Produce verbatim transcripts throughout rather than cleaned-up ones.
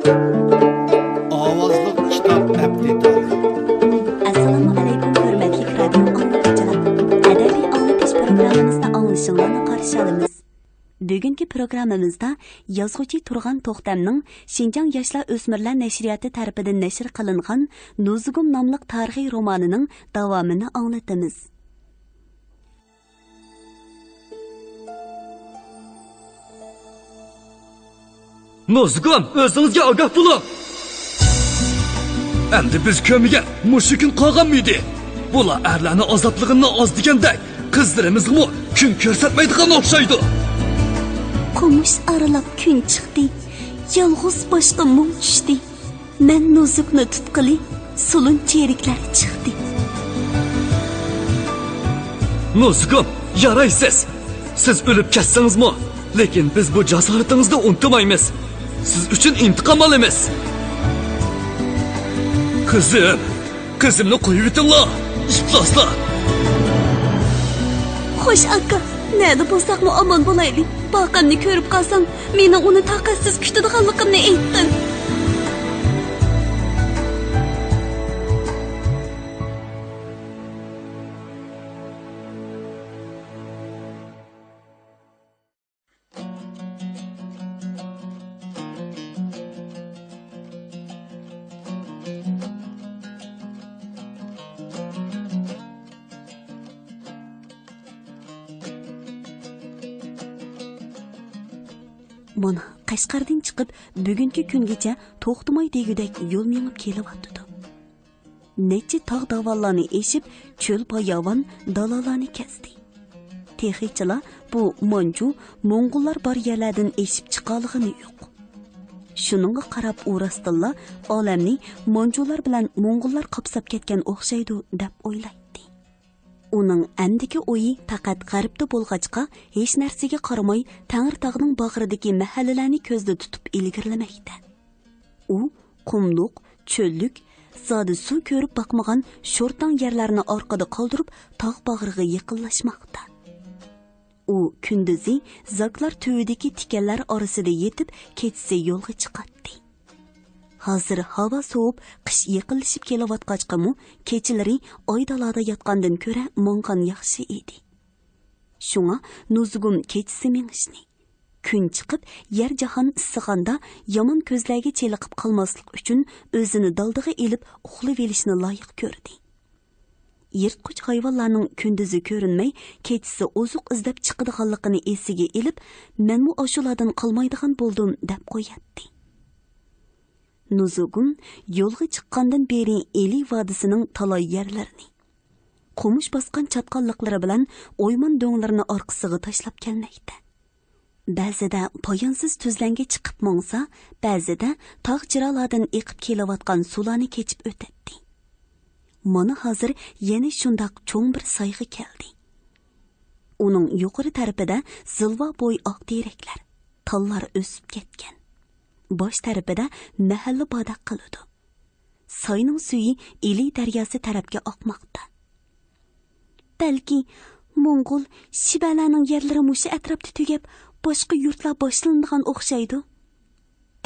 ئاۋازلىق كىتاب ئەپتىتالى. ئەسسالامۇ ئەلەيكۇم، ھۆرمەتلىك رادىيو ئاڭلىغۇچىلار. ئەدەبىي ئاڭلىتىش پروگراممىمىزنى ئاڭلىشىڭلارنى قارشى ئالىمىز. بۈگۈنكى پروگراممىمىزدا يازغۇچى تۇرغان توختەمنىڭ شىنجاڭ ياشلار ئۆسمۈرلەر نەشرىياتى تەرىپىدىن نەشر قىلىنغان نۇزۇگۇم ناملىق تارىخىي رومانىنىڭ داۋامىنى ئاڭلىتىمىز. نۇزۇگۇم، ئۆزىڭىزگە ئاگاھ بولۇڭ! ئەمدى بىز كۆرمىگەن مۇشۇ كۈن قالغانمىدى؟ بۇلار ئەرلەرنىڭ ئازابلىقىنى ئاز دېگەندەك، قىزلىرىمىزغىمۇ كۈن كۆرسەتمەيدىغان ئوخشايدۇ. قومۇش ئارىلاپ كۈن چىقتى، يالغۇز باشقا مۇڭ چۈشتى. مەن نۇزۇگنى تۇتقىلى سولۇن چېرىكلەر چىقتى. نۇزۇگۇم، يارايسىز. سىز ئۆلۈپ كەتسىڭىزمۇ، لېكىن بىز بۇ جاسارىتىڭىزنى ئۇنتۇمايمىز. سىز ئۈچۈن ئىنتىقام ئالىمىز. قىزىم، قىزىمنى قويۇۋېتىڭلار، ئىپلاسلار. خوش ئاكا، نەدە بولساقمۇ ئامان بولايلى. باقەمنى كۆرۈپ قالساڭ، مېنىڭ ئۇنى تاقەتسىز كۈتىدىغانلىقىمنى ئېيتقىن. مانا، قەشقەردىن چىقىپ، بۈگۈنكى كۈنگىچە توختىماي دېگۈدەك يول مېڭىپ كېلىۋاتىدۇ. نەچچە تاغ داۋانلارنى ئېشىپ، چۆل باياۋان، دالالارنى كەزدى. تېخىچىلا بۇ مانجۇ، موڭغۇللار بار يەرلەردىن ئېشىپ چىقالىغىنى يوق. شۇنىڭغا قاراپ، ئۇ راستتىنلا ئالەمنى مانجۇلار بىلەن موڭغۇللار قاپساپ كەتكەن ئوخشايدۇ، دەپ ئويلايتتى. ئۇنىڭ ئەمدىكى ئويى پەقەت غەربتە بولغاچقا، ھېچ نەرسىگە قارىماي، تەڭرىتاغنىڭ باغرىدىكى مەھەللىلەرنى كۆزدە تۇتۇپ ئىلگىرىلىمەكتە. ئۇ قۇملۇق، چۆللۈك، زادى سۇ كۆرۈپ باقمىغان شورتاڭ يەرلەرنى ئارقىدا قالدۇرۇپ، تاغ باغرىغا يېقىنلاشماقتا. ئۇ كۈندۈزى زاكلار تۈۋىدىكى تىكەنلەر ئارىسىدا يېتىپ، كېچىسى يولغا چىقاتتى. ھازىر ھاۋا سوۋۇپ، قىش يېقىنلىشىپ كېلىۋاتقاچقىمۇ، كېچىلىرى ئاي دالادا ياتقاندىن كۆرە ماڭغان ياخشى ئىدى. شۇڭا نۇزۇگۇم كېچىسى مېڭىشنى، كۈن چىقىپ، يەر جاھان ئىسسىغاندا يامان كۆزلەرگە چېلىقىپ قالماسلىق ئۈچۈن ئۆزىنى دالدىغا ئېلىپ ئۇخلىۋېلىشنى لايىق كۆردى. يىرتقۇچ ھايۋانلارنىڭ كۈندۈزى كۆرۈنمەي، كېچىسى ئوزۇق ئىزدەپ چىقىدىغانلىقىنى ئېسىگە ئېلىپ، مەنمۇ ئاشۇلاردىن قالمايدىغان بولدۇم، دەپ قوياتتى. نۇزۇگۇم يولغا چىققاندىن بېرى ئىلى ۋادىسىنىڭ تالاي يەرلىرىنى، قومۇش باسقان چاتقاللىقلىرى بىلەن ئويمان دۆڭلىرىنى ئارقىسىغا تاشلاپ كەلمەكتە. بەزىدە پايانسىز تۈزلەڭگە چىقىپ ماڭسا، بەزىدە تاغ جىرالاردىن ئېقىپ كېلىۋاتقان سۇلارنى كېچىپ ئۆتەتتى. مانا ھازىر يەنە شۇنداق چوڭ بىر سايغا كەلدى. ئۇنىڭ يۇقىرى تەرىپىدە زىلۋا بوي ئاق تېرەكلەر، تاللار ئۆسۈپ كەتكەن. باش تەرىپىدە مەھەللە باردەك قىلىدۇ. ساينىڭ سۈيى ئىلى دەرياسى تەرەپكە ئاقماقتا. بەلكى موڭغۇل، شىبەلەرنىڭ يەرلىرى مۇشۇ ئەتراپتا تۈگەپ، باشقا يۇرتلار باشلىنىدىغان ئوخشايدۇ،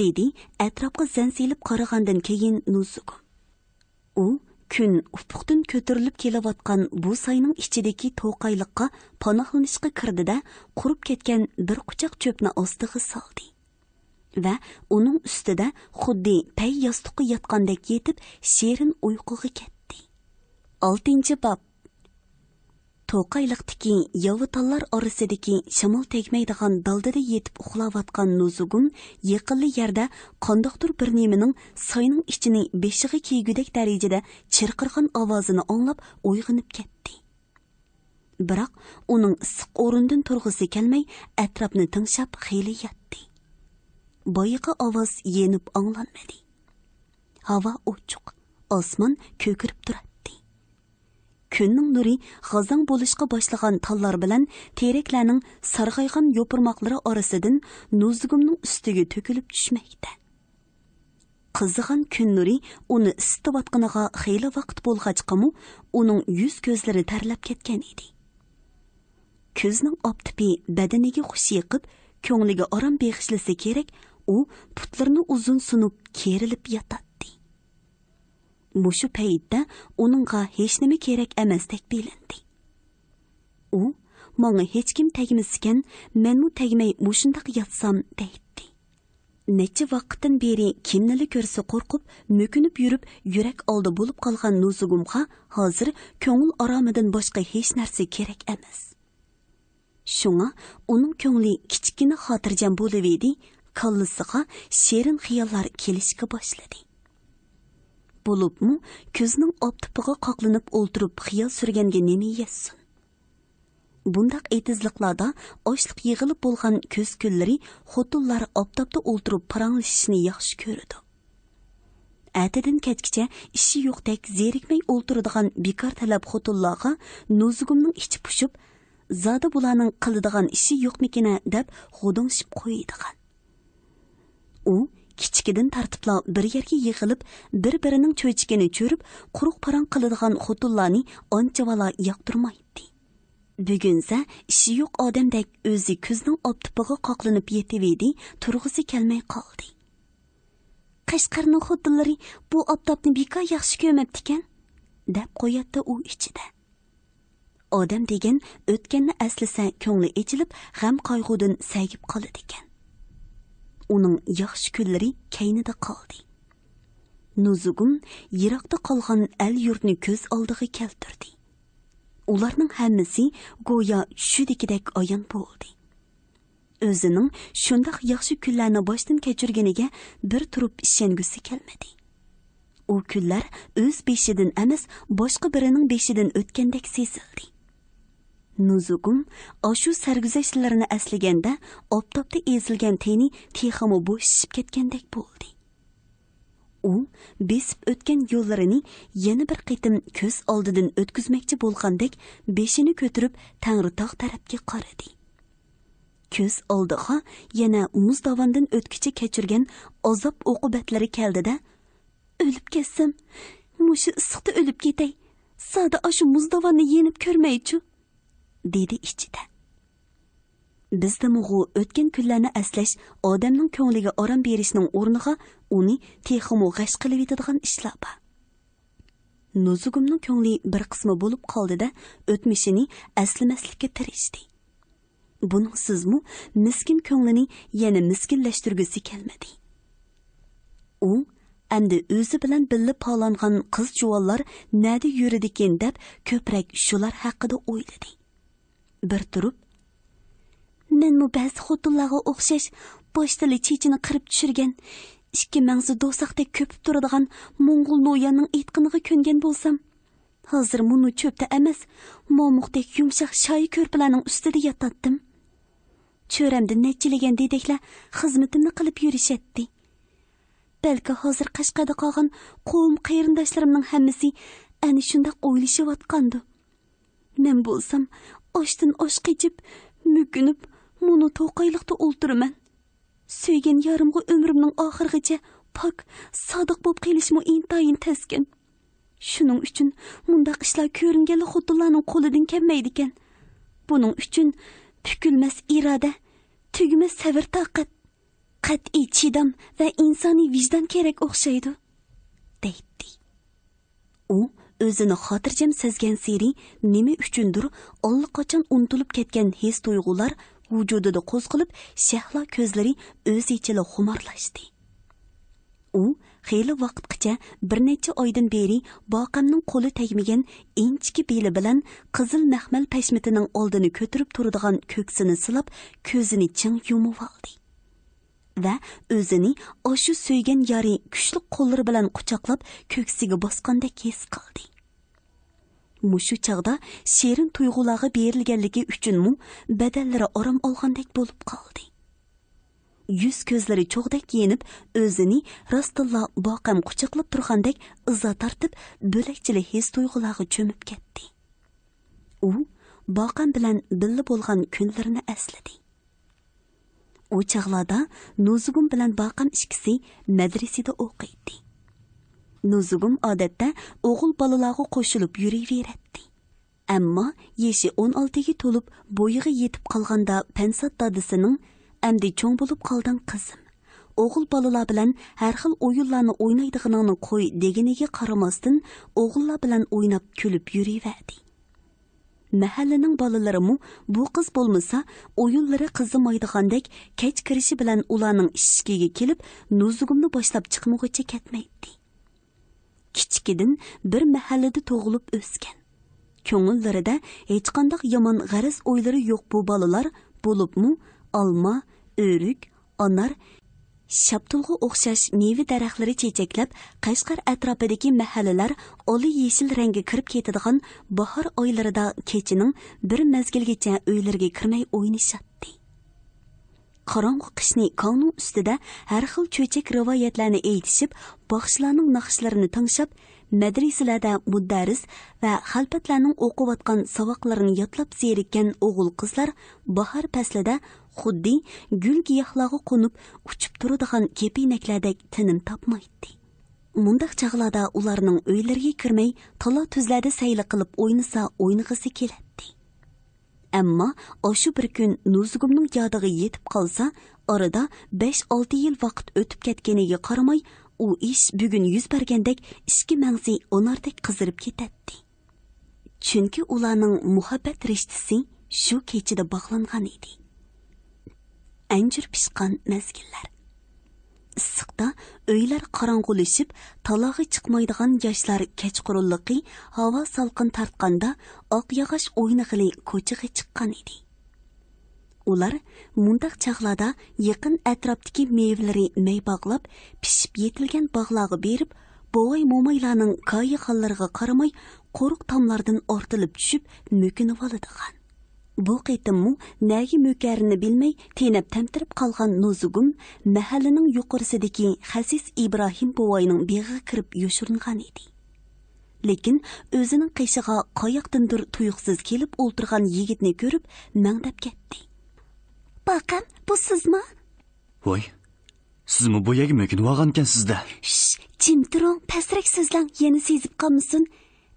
دېدى ئەتراپقا زەن سېلىپ قارىغاندىن كېيىن نۇزۇگۇم. ئۇ كۈن ئۇپۇقتىن كۆتۈرۈلۈپ كېلىۋاتقان بۇ ساينىڭ ئىچىدىكى توقايلىققا پاناھلىنىشقا كىردى-دە، قۇرۇپ كەتكەن بىر قۇچاق چۆپنى ئاستىغا سالدى ۋە ئۇنىڭ ئۈستىدە خۇددى پەي ياستۇققا ياتقاندەك يېتىپ، شېرىن ئۇيقۇغا كەتتى. ئالتىنچى باب. توقايلىقتىكى ياۋا تاللار ئارىسىدىكى شامال تەگمەيدىغان دالدىدا يېتىپ ئۇخلاۋاتقان نۇزۇگۇم يېقىنلا يەردە قانداقتۇر بىر نېمىنىڭ ساينىڭ ئىچىنى بېشىغا كىيگۈدەك دەرىجىدە چىرقىرىغان ئاۋازىنى ئاڭلاپ ئويغىنىپ كەتتى. بىراق ئۇنىڭ ئىسسىق ئورنىدىن تۇرغۇسى كەلمەي، ئەتراپنى تىڭشاپ خېلى ياتتى. بايىقى ئاۋاز يېنىپ ئاڭلانمىدى. ھاۋا ئوچۇق، ئاسمان كۆكىرىپ تۇراتتى. كۈننىڭ نۇرى غازاڭ بولۇشقا باشلىغان تاللار بىلەن تېرەكلەرنىڭ سارغايغان يوپۇرماقلىرى ئارىسىدىن نۇزۇگۇمنىڭ ئۈستىگە تۆكۈلۈپ چۈشمەكتە. قىزىغان كۈن نۇرى ئۇنى ئىسسىتىۋاتقىنىغا خېلى ۋاقىت بولغاچقىمۇ، ئۇنىڭ يۈز-كۆزلىرى تەرلەپ كەتكەن ئىدى. كۈزنىڭ ئاپتىپى بەدىنىگە خۇش يېقىپ، كۆڭلىگە ئارام بېغىشلىسا كېرەك، ئۇ پۇتلىرىنى ئۇزۇن سۇنۇپ، كېرىلىپ ياتاتتى. مۇشۇ پەيتتە ئۇنىڭغا ھېچنېمە كېرەك ئەمەستەك بىلىندى. ئۇ، «ماڭا ھېچكىم تەگمىسىكەن، مەنمۇ تەگمەي مۇشۇنداق ياتسام» دەيتتى. نەچچە ۋاقىتتىن بېرى كىمنىلا كۆرسە قورقۇپ، مۆكۈنۈپ يۈرۈپ، يۈرەك ئالدى بولۇپ قالغان نۇزۇگۇمغا ھازىر كۆڭۈل ئارامىدىن باشقا ھېچ نەرسە كېرەك ئەمەس. شۇڭا ئۇنىڭ كۆڭلى كىچىككىنە خاتىرجەم بولۇۋىدى، كاللىسىغا شېرىن خىياللار كېلىشكە باشلىدى. بولۇپمۇ كۈزنىڭ ئاپتىپىغا قاقلىنىپ ئولتۇرۇپ خىيال سۈرگەنگە نېمە يەتسۇن؟ بۇنداق ئېتىزلىقلاردا ئاشلىق يىغىلىپ بولغان كۈز كۈنلىرى خوتۇنلار ئاپتاپتا ئولتۇرۇپ پاراڭلىشىشنى ياخشى كۆرىدۇ. ئەتىدىن كەچكىچە ئىشى يوقتەك زېرىكمەي ئولتۇرىدىغان بىكار تەلەپ خوتۇنلارغا نۇزۇگۇمنىڭ ئىچى پۇشۇپ، زادى بۇلارنىڭ قىلىدىغان ئىشى يوقمىكىنە دەپ غۇدۇڭشىپ قويىدىغان. ئۇ كىچىكىدىن تارتىپلا بىر يەرگە يىغىلىپ، بىر-بىرىنىڭ چۆچىكىنى چۆرۈپ، قۇرۇق پاراڭ قىلىدىغان خوتۇنلارنى ئانچىۋالا ياقتۇرمايتتى. بۈگۈنسە ئىشى يوق ئادەمدەك ئۆزى كۈزنىڭ ئاپتىپىغا قاقلىنىپ يېتىۋىدى، تۇرغۇسى كەلمەي قالدى. «قەشقەرنىڭ خوتۇنلىرى بۇ ئاپتاپنى بىكار ياخشى كۆرمەپتىكەن» دەپ قوياتتى ئۇ ئىچىدە. ئادەم دېگەن ئۆتكەننى ئەسلىسە كۆڭلى ئېچىلىپ، غەم-قايغۇدىن سەگىپ قالىدىكەن. ئۇنىڭ ياخشى كۈنلىرى كەينىدە قالدى. نۇزۇگۇم يىراقتا قالغان ئەل-يۇرتنى كۆز ئالدىغا كەلتۈردى. ئۇلارنىڭ ھەممىسى گويا چۈشىدىكىدەك ئايان بولدى. ئۆزىنىڭ شۇنداق ياخشى كۈنلەرنى باشتىن كەچۈرگىنىگە بىر تۇرۇپ ئىشەنگۈسى كەلمىدى. ئۇ كۈنلەر ئۆز بېشىدىن ئەمەس، باشقا بىرىنىڭ بېشىدىن ئۆتكەندەك سېزىلدى. نۇزۇگۇم ئاشۇ سەرگۈزەشتلەرنى ئەسلىگەندە، ئاپتاپتا ئېزىلگەن تېنى تېخىمۇ بوشىشىپ كەتكەندەك بولدى. ئۇ بېسىپ ئۆتكەن يوللىرىنى يەنە بىر قېتىم كۆز ئالدىدىن ئۆتكۈزمەكچى بولغاندەك بېشىنى كۆتۈرۈپ تەڭرىتاغ تەرەپكە قارىدى. كۆز ئالدىغا يەنە مۇز داۋاندىن ئۆتكۈچە كەچۈرگەن ئازاب ئوقۇبەتلىرى كەلدى-دە، «ئۆلۈپ كەتسەم، مۇشۇ ئىسسىقتا ئۆلۈپ كېتەي، زادى ئاشۇ مۇز داۋاننى يېنىپ كۆرمەيچۇ» دېدى ئىچىدە. بىزدىمۇغۇ ئۆتكەن كۈنلەرنى ئەسلەش ئادەمنىڭ كۆڭلىگە ئارام بېرىشنىڭ ئورنىغا ئۇنى تېخىمۇ غەش قىلىۋېتىدىغان ئىشلار بار. نۇزۇگۇمنىڭ كۆڭلى بىر قىسما بولۇپ قالدى-دە، ئۆتمۈشىنى ئەسلىمەسلىككە تىرىشتى. بۇنىڭسىزمۇ مىسكىن كۆڭلىنى يەنە مىسكىنلەشتۈرگۈسى كەلمىدى. ئۇ ئەمدى ئۆزى بىلەن بىللە پالانغان قىز-جۇۋانلار نەدە يۈرىدىكىن دەپ كۆپرەك شۇلار ھەققىدە ئويلىدى. بىر تۇرۇپ، «مەنمۇ بەزى خوتۇنلارغا ئوخشاش باشتىلا چېچىنى قىرىپ چۈشۈرگەن، ئىككى مەڭزى دوساقتەك كۆپۈپ تۇرىدىغان موڭغۇل نوياننىڭ ئېيتقىنىغا كۆنگەن بولسام، ھازىر مۇنۇ چۆپتە ئەمەس، مامۇقتەك يۇمشاق شايى كۆرپىلەرنىڭ ئۈستىدە ياتاتتىم. چۆرەمدىن نەچچىلىگەن دېدەكلەر خىزمىتىمنى قىلىپ يۈرۈشەتتى. بەلكى ھازىر قەشقەردە قالغان قوۋم قېرىنداشلىرىمنىڭ ھەممىسى ئەنە شۇنداق ئويلىشىۋاتقاندۇ. مەن بولسام ئاشتىن ئاش قېچىپ، مۆكۈنۈپ، مۇنۇ توقايلىقتا ئولتۇرىمەن. سۆيگەن يارىمغا ئۆمرۈمنىڭ ئاخىرىغىچە پاك، سادىق بولۇپ قېلىشمۇ ئىنتايىن تەسكەن. شۇنىڭ ئۈچۈن مۇنداق ئىشلار كۆرۈنگەنلا خوتۇنلارنىڭ قولىدىن كەلمەيدىكەن. بۇنىڭ ئۈچۈن پۈكۈلمەس ئىرادە، تۈگىمەس سەۋر-تاقەت، قەتئىي چىدام ۋە ئىنسانىي ۋىجدان كېرەك ئوخشايدۇ» دەيتتى. ئۇ ئۆزىنى خاتىرجەم سەزگەنسېرى، نېمە ئۈچۈندۇر ئاللىقاچان ئۇنتۇلۇپ كەتكەن ھېس-تۇيغۇلار ۋۇجۇدىدا قوزغىلىپ، شەھلا كۆزلىرى ئۆزىچىلا خۇمارلاشتى. ئۇ خېلى ۋاقىتقىچە، بىر نەچچە ئايدىن بېرى باقەمنىڭ قولى تەگمىگەن ئىنچىكە بېلى بىلەن قىزىل مەخمەل پەشمىتىنىڭ ئالدىنى كۆتۈرۈپ تۇرىدىغان كۆكسىنى سىلاپ، كۆزىنى چىڭ يۇمۇۋالدى. ۋە ئۆزىنى ئاشۇ سۆيگەن يارى كۈچلۈك قوللىرى بىلەن قۇچاقلاپ، كۆكسىگە باسقاندەك ھېس قىلدى. مۇشۇ چاغدا شېرىن تۇيغۇلارغا بېرىلگەنلىكى ئۈچۈنمۇ بەدەنلىرى ئارام ئالغاندەك بولۇپ قالدى. يۈز-كۆزلىرى چوغدەك يېنىپ، ئۆزىنى راستتىنلا باقەم قۇچاقلاپ تۇرغاندەك ئىزا تارتىپ، بۆلەكچىلىك ھېس-تۇيغۇلارغا چۆمۈپ كەتتى. ئۇ باقەم بىلەن بىللە بولغان كۈنلىرىنى ئەسلىدى. ئۇ چاغلاردا نۇزۇگۇم بىلەن باقەم ئىككىسى مەدرىسىدە ئوقۇيتتى. نۇزۇگۇم ئادەتتە ئوغۇل بالىلارغا قوشۇلۇپ يۈرۈۋېرەتتى. ئەمما يېشى ئون ئالتىگە تولۇپ، بويىغا يېتىپ قالغاندا پەنسات دادىسىنىڭ، «ئەمدى چوڭ بولۇپ قالدىڭ، قىزىم. ئوغۇل بالىلار بىلەن ھەر خىل ئويۇنلارنى ئوينايدىغىنىڭنى قوي دېگىنىگە قارىماستىن، ئوغۇللار بىلەن ئويناپ كۈلۈپ يۈرۈۋەردى. مەھەللىنىڭ بالىلىرىمۇ بۇ قىز بولمىسا ئويۇنلىرى قىزىمايدىغاندەك، كەچ كىرىشى بىلەن ئۇلارنىڭ ئىشىكىگە كېلىپ، نۇزۇگۇمنى باشلاپ چىقمىغۇچە كەتمەيتتى. كىچىكىدىن بىر مەھەللىدە تۇغۇلۇپ ئۆسكەن. كۆڭۈللىرىدە ھېچقانداق يامان غەرەز ئويلىرى يوق بۇ بالىلار، بولۇپمۇ ئالما، ئۆرۈك، ئانار، شاپتۇلغا ئوخشاش مېۋە دەرەخلىرى چېچەكلەپ، قەشقەر ئەتراپىدىكى مەھەللىلەر ئالا يېشىل رەڭگە كىرىپ كېتىدىغان باھار ئايلىرىدا كېچىنىڭ بىر مەزگىلگىچە ئۆيلىرىگە كىرمەي ئوينىشاتتى. قاراڭغۇ قىشنى كاڭنىڭ ئۈستىدە ھەر خىل چۆچەك رىۋايەتلەرنى ئېيتىشىپ، باخشىلارنىڭ ناخشىلىرىنى تىڭشاپ، مەدرىسىلەردە مۇدەررىس ۋە خەلپەتلەرنىڭ ئوقۇۋاتقان ساۋاقلىرىنى يادلاپ زېرىككەن ئوغۇل-قىزلار باھار پەسلىدە خۇددى گۈل-گىياھلارغا قونۇپ ئۇچۇپ تۇرىدىغان كېپىنەكلەردەك تىنىم تاپمايتتى. مۇنداق چاغلاردا ئۇلارنىڭ ئۆيلىرىگە كىرمەي، تالا-تۈزلەردە سەيلە قىلىپ ئوينىسا ئوينىغۇسى كېلەتتى. ئەمما ئاشۇ بىر كۈن نۇزۇگۇمنىڭ يادىغا يېتىپ قالسا، ئارىدا بەش-ئالتە يىل ۋاقىت ئۆتۈپ كەتكىنىگە قارىماي، ئۇ ئىش بۈگۈن يۈز بەرگەندەك ئىچكى مەڭزى ئاناردەك قىزىرىپ كېتەتتى. چۈنكى ئۇلارنىڭ مۇھەببەت رىشتىسى شۇ كېچىدە باغلانغان ئىدى. ئەنجۈر پىشقان مەزگىللەر. ئىسسىقتا ئۆيلەر قاراڭغۇلىشىپ، تالاغا چىقمايدىغان ياشلار كەچقۇرۇنلۇقى ھاۋا سالقىن تارتقاندا ئاق ياغاچ ئوينىغىلى كوچىغا چىققان ئىدى. ئۇلار مۇنداق چاغلاردا يېقىن ئەتراپتىكى مېۋىلىرى مەي باغلاپ، پىشىپ يېتىلگەن باغلارغا بېرىپ، بوۋاي-مومايلارنىڭ كايىغانلىرىغا قارىماي، قورۇق تاملاردىن ئارتىلىپ چۈشۈپ مۆكۈنۈۋالىدىغان. بۇ قېتىممۇ نەگە مۆكەرىنى بىلمەي تېنەپ-تەمتىرەپ قالغان نۇزۇگۇم مەھەللىنىڭ يۇقىرىسىدىكى خەسىس ئىبراھىم بوۋاينىڭ بېغىغا كىرىپ يوشۇرۇنغان ئىدى. لېكىن ئۆزىنىڭ قېشىغا قاياقتىندۇر تۇيۇقسىز كېلىپ ئولتۇرغان يىگىتنى كۆرۈپ مەڭدەپ كەتتى. باقام، بۇ سىزما؟ ۋاي، سىزمۇ بۇ يەرگە مۆكۈنۈۋالغانكەنسىز-دە. شش، جىم تۇرۇڭ، پەسرەك سۆزلەڭ، يەنە سېزىپ قالمىسۇن.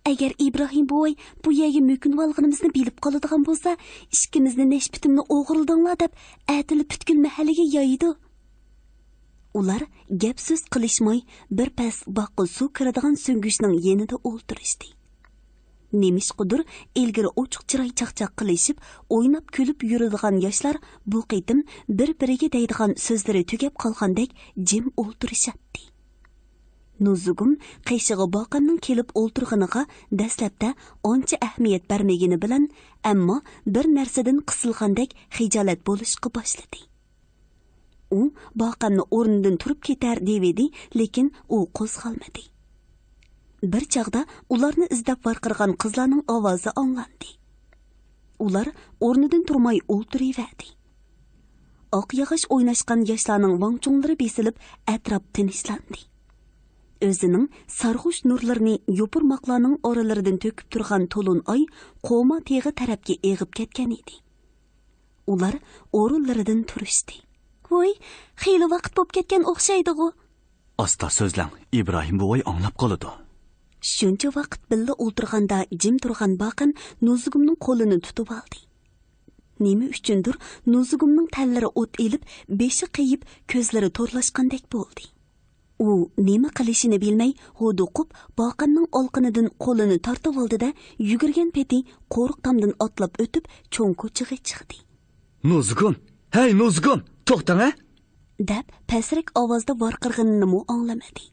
ئەگەر ئىبراھىم بوۋاي بۇ يەرگە مۆكۈنۈۋالغىنىمىزنى بىلىپ قالىدىغان بولسا، ئىككىمىزنى نەشپۈتۈمنى ئوغرىلىدىڭلار دەپ، ئەتىلى پۈتكۈل مەھەللىگە يايىدۇ. ئۇلار گەپ-سۆز قىلىشماي، بىر پەس باغقا سۇ كىرىدىغان سۈڭگۈچنىڭ يېنىدا ئولتۇرۇشتى. نېمىشقىدۇر ئىلگىرى ئوچۇق چىراي چاقچاق قىلىشىپ، ئويناپ-كۈلۈپ يۈرىدىغان ياشلار بۇ قېتىم بىر-بىرىگە دەيدىغان سۆزلىرى تۈگەپ قالغاندەك جىم ئولتۇرۇشاتتى. نۇزۇگۇم قېشىغا باقامنىڭ كېلىپ ئولتۇرغىنىغا دەسلەپتە ئانچە ئەھمىيەت بەرمىگىنى بىلەن، ئەمما بىر نەرسىدىن قىسىلغاندەك خىجالەت بولۇشقا باشلىدى. ئۇ باقامنى ئورنىدىن تۇرۇپ كېتەر دېۋىدى، لېكىن ئۇ قوزغالمىدى. بىر چاغدا ئۇلارنى ئىزدەپ ۋارقىرىغان قىزلارنىڭ ئاۋازى ئاڭلاندى. ئۇلار ئورنىدىن تۇرماي ئولتۇرۇۋەردى. ئاق ياغاچ ئويناشقان ياشلارنىڭ ۋاڭچۇڭلىرى بېسىلىپ، ئەتراپ تىنچلاندى. ئۆزىنىڭ سارغۇچ نۇرلىرىنى يوپۇرماقلارنىڭ ئارىلىرىدىن تۆكۈپ تۇرغان تولۇن ئاي قوما تېغى تەرەپكە ئېغىپ كەتكەن ئىدى. ئۇلار ئورۇنلىرىدىن تۇرۇشتى. ۋوي، خېلى ۋاقىت بوپ كەتكەن ئوخشايدىغۇ. ئاستا سۆزلەڭ، ئىبراھىم بوۋاي ئاڭلاپ قالىدۇ. شۇنچە ۋاقىت بىللە ئولتۇرغاندا جىم تۇرغان باقىم نۇزۇگۇمنىڭ قولىنى تۇتۇۋالدى. نېمە ئۈچۈندۇر نۇزۇگۇمنىڭ تەنلىرى ئوت ئېلىپ، بېشى قېيىپ، كۆزلىرى تورلاشقاندەك بولدى. ئۇ نېمە قىلىشىنى بىلمەي ھودۇقۇپ، باقىمنىڭ ئالىقىنىدىن قولىنى تارتىۋالدى-دە، يۈگۈرگەن پېتى قورۇق تامدىن ئاتلاپ ئۆتۈپ، چوڭ كوچىغا چىقتى. نۇزۇگۇم! ھەي، نۇزۇگۇم! توختاڭ، ھە! دەپ، پەسرەك ئاۋازدا ۋارقىرىغىنىنىمۇ ئاڭلىمىدى.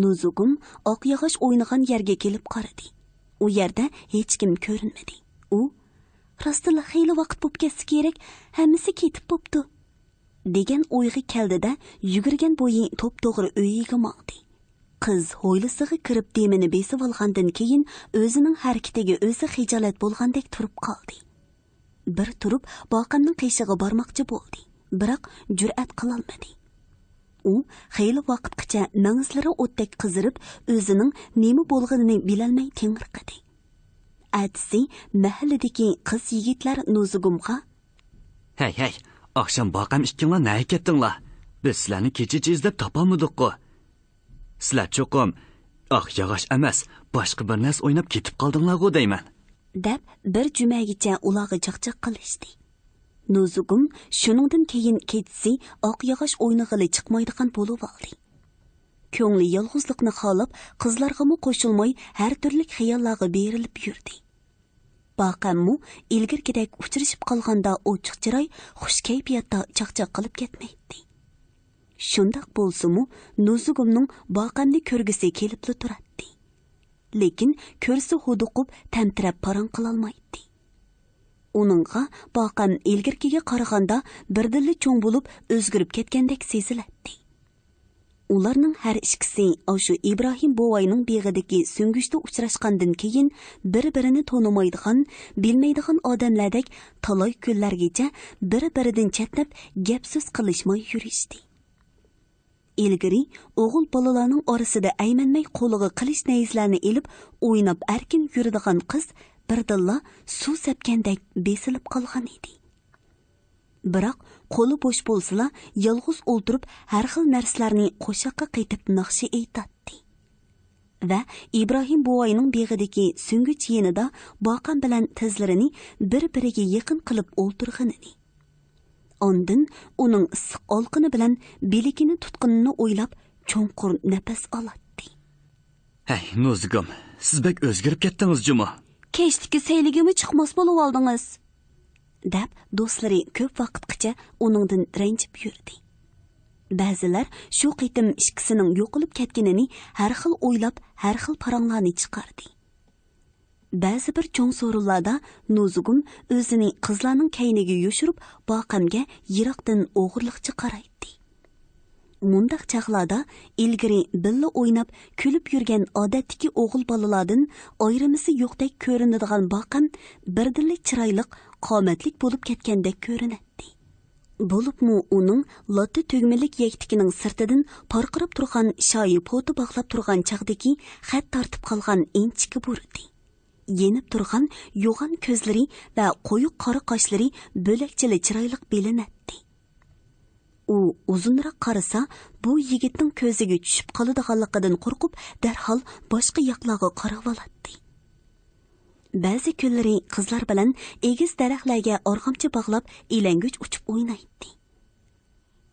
نۇزۇگۇم ئاق ياغاچ ئوينىغان يەرگە كېلىپ قارىدى. ئۇ يەردە ھېچكىم كۆرۈنمىدى. ئۇ، راستلا خېلى ۋاقىت بوپ كەتسە كېرەك، ھەممىسى كېتىپ بوپتۇ. دېگەن ئويغا كەلدى-دە، يۈگۈرگەن بويى توپتوغرا ئۆيىگە ماڭدى. قىز ھويلىسىغا كىرىپ دېمىنى بېسىۋالغاندىن كېيىن، ئۆزىنىڭ ھەرىكىتىگە ئۆزى خىجالەت بولغاندەك تۇرۇپ قالدى. بىر تۇرۇپ باقامنىڭ قېشىغا بارماقچى بولدى، بىراق جۈرئەت قىلالمىدى. ئۇ خېلى ۋاقىتقىچە مەڭزىلىرى ئوتتەك قىزىرىپ، ئۆزىنىڭ نېمە بولغىنىنى بىلەلمەي تېڭىرقىدى. ئەتىسى مەھەللىدىكى قىز-يىگىتلەر نۇزۇگۇمغا، ھەي، ھەي، ئاخشام باقام ئىككىڭلار نەگە كەتتىڭلار؟ بىز سىلەرنى كېچىچە ئىزدەپ تاپالمىدۇققۇ. سىلەر چوقۇم ئاق ياغاچ ئەمەس، باشقا بىر نەرسە ئويناپ كېتىپ قالدىڭلارغۇ دەيمەن. دەپ، بىر جۈمەگىچە ئۇلارغا چاقچاق قىلىشتى. نوزۇگۇم شۇنىڭدىن كېيىن كېچىسى ئاق ياغاچ ئوينىغىلى چىقمايدىغان بولۇۋالدى. كۆڭلى يالغۇزلۇقنى خالاپ، قىزلارغىمۇ قوشۇلماي، ھەر تۈرلۈك خىياللارغا بېرىلىپ يۈردى. باقەممۇ ئىلگىرىكىدەك ئۇچرىشىپ قالغاندا ئوچۇق چىراي، خۇش كەيپىياتتا چاقچاق قىلىپ كەتمەيتتى. شۇنداق بولسىمۇ، نوزۇگۇمنىڭ باقەمنى كۆرگۈسى كېلىپلا تۇراتتى. لېكىن كۆرسە ھودۇقۇپ، تەمتىرەپ پاراڭ قىلالمايتتى. ئۇنىڭغا باقەم ئىلگىرىكىگە قارىغاندا بىردىنلا چوڭ بولۇپ، ئۆزگىرىپ كەتكەندەك سېزىلەتتى. ئۇلارنىڭ ھەر ئىككىسى ئاشۇ ئىبراھىم بوۋاينىڭ بېغىدىكى سۈڭگۈچتە ئۇچراشقاندىن كېيىن، بىر-بىرىنى تونۇمايدىغان، بىلمەيدىغان ئادەملەردەك تالاي كۈنلەرگىچە بىر-بىرىدىن چەتنەپ، گەپ-سۆز قىلىشماي يۈرۈشتى. ئىلگىرى ئوغۇل بالىلارنىڭ ئارىسىدا ئەيمەنمەي قولىغا قىلىچ نەيزىلەرنى ئېلىپ ئويناپ ئەركىن يۈرىدىغان قىز بىردىنلا سۇ سەپكەندەك بېسىلىپ قالغان ئىدى. بىراق قولى بوش بولسىلا، يالغۇز ئولتۇرۇپ ھەر خىل نەرسىلەرنى قوشاققا قېتىپ ناخشا ئېيتاتتى. ۋە ئىبراھىم بوۋاينىڭ بېغىدىكى سۈڭگۈچ يېنىدا باقەم بىلەن تىزلىرىنى بىر-بىرىگە يېقىن قىلىپ ئولتۇرغىنىنى، ئاندىن ئۇنىڭ ئىسسىق ئالقىنى بىلەن بىلىكىنى تۇتقىنىنى ئويلاپ، چوڭقۇر نەپەس ئالاتتى. ھەي، نوزۇگۇم، سىز بەك ئۆزگىرىپ كەتتىڭىز جۇمۇ. كەچلىككە سەيلىگىمۇ چىقماس بولۇۋالدىڭىز، دەپ، دوستلىرى كۆپ ۋاقىتقىچە ئۇنىڭدىن رەنجىپ يۈردى. بەزىلەر شۇ قېتىم ئىككىسىنىڭ يوقىلىپ كەتكىنىنى ھەر خىل ئويلاپ، ھەر خىل پاراڭلارنى چىقاردى. بەزى بىر چوڭ سورۇنلاردا نوزۇگۇم ئۆزىنى قىزلارنىڭ كەينىگە يوشۇرۇپ، باقەمگە يىراقتىن ئوغرىلىقچە قارايتتى. مۇنداق چاغلاردا ئىلگىرى بىللە ئويناپ، كۈلۈپ يۈرگەن ئادەتتىكى ئوغۇل بالىلاردىن ئايرىمىسى يوقتەك كۆرۈنىدىغان باقەم بىردىنلا چىرايلىق، قامەتلىك بولۇپ كەتكەندەك كۆرۈنەتتى. بولۇپمۇ ئۇنىڭ لاتا تۈگمىلىك يەكتىكىنىڭ سىرتىدىن پارقىراپ تۇرغان شايى پوتا باغلاپ تۇرغان چاغدىكى خەت تارتىپ قالغان ئىنچىكە بۇرۇتى، يېنىپ تۇرغان يوغان كۆزلىرى ۋە قويۇق قارا قاشلىرى بۆلەكچىلا چىرايلىق بىلىنەتتى. ئۇ ئۇزۇنراق قارىسا، بۇ يىگىتنىڭ كۆزىگە چۈشۈپ قالىدىغانلىقىدىن قورقۇپ، دەرھال باشقا ياقلارغا قاراۋالاتتى. بەزى كۈنلىرى قىزلار بىلەن ئېگىز دەرەخلەرگە ئارغامچا باغلاپ، ئىلەڭگۈچ ئۇچۇپ ئوينايتتى.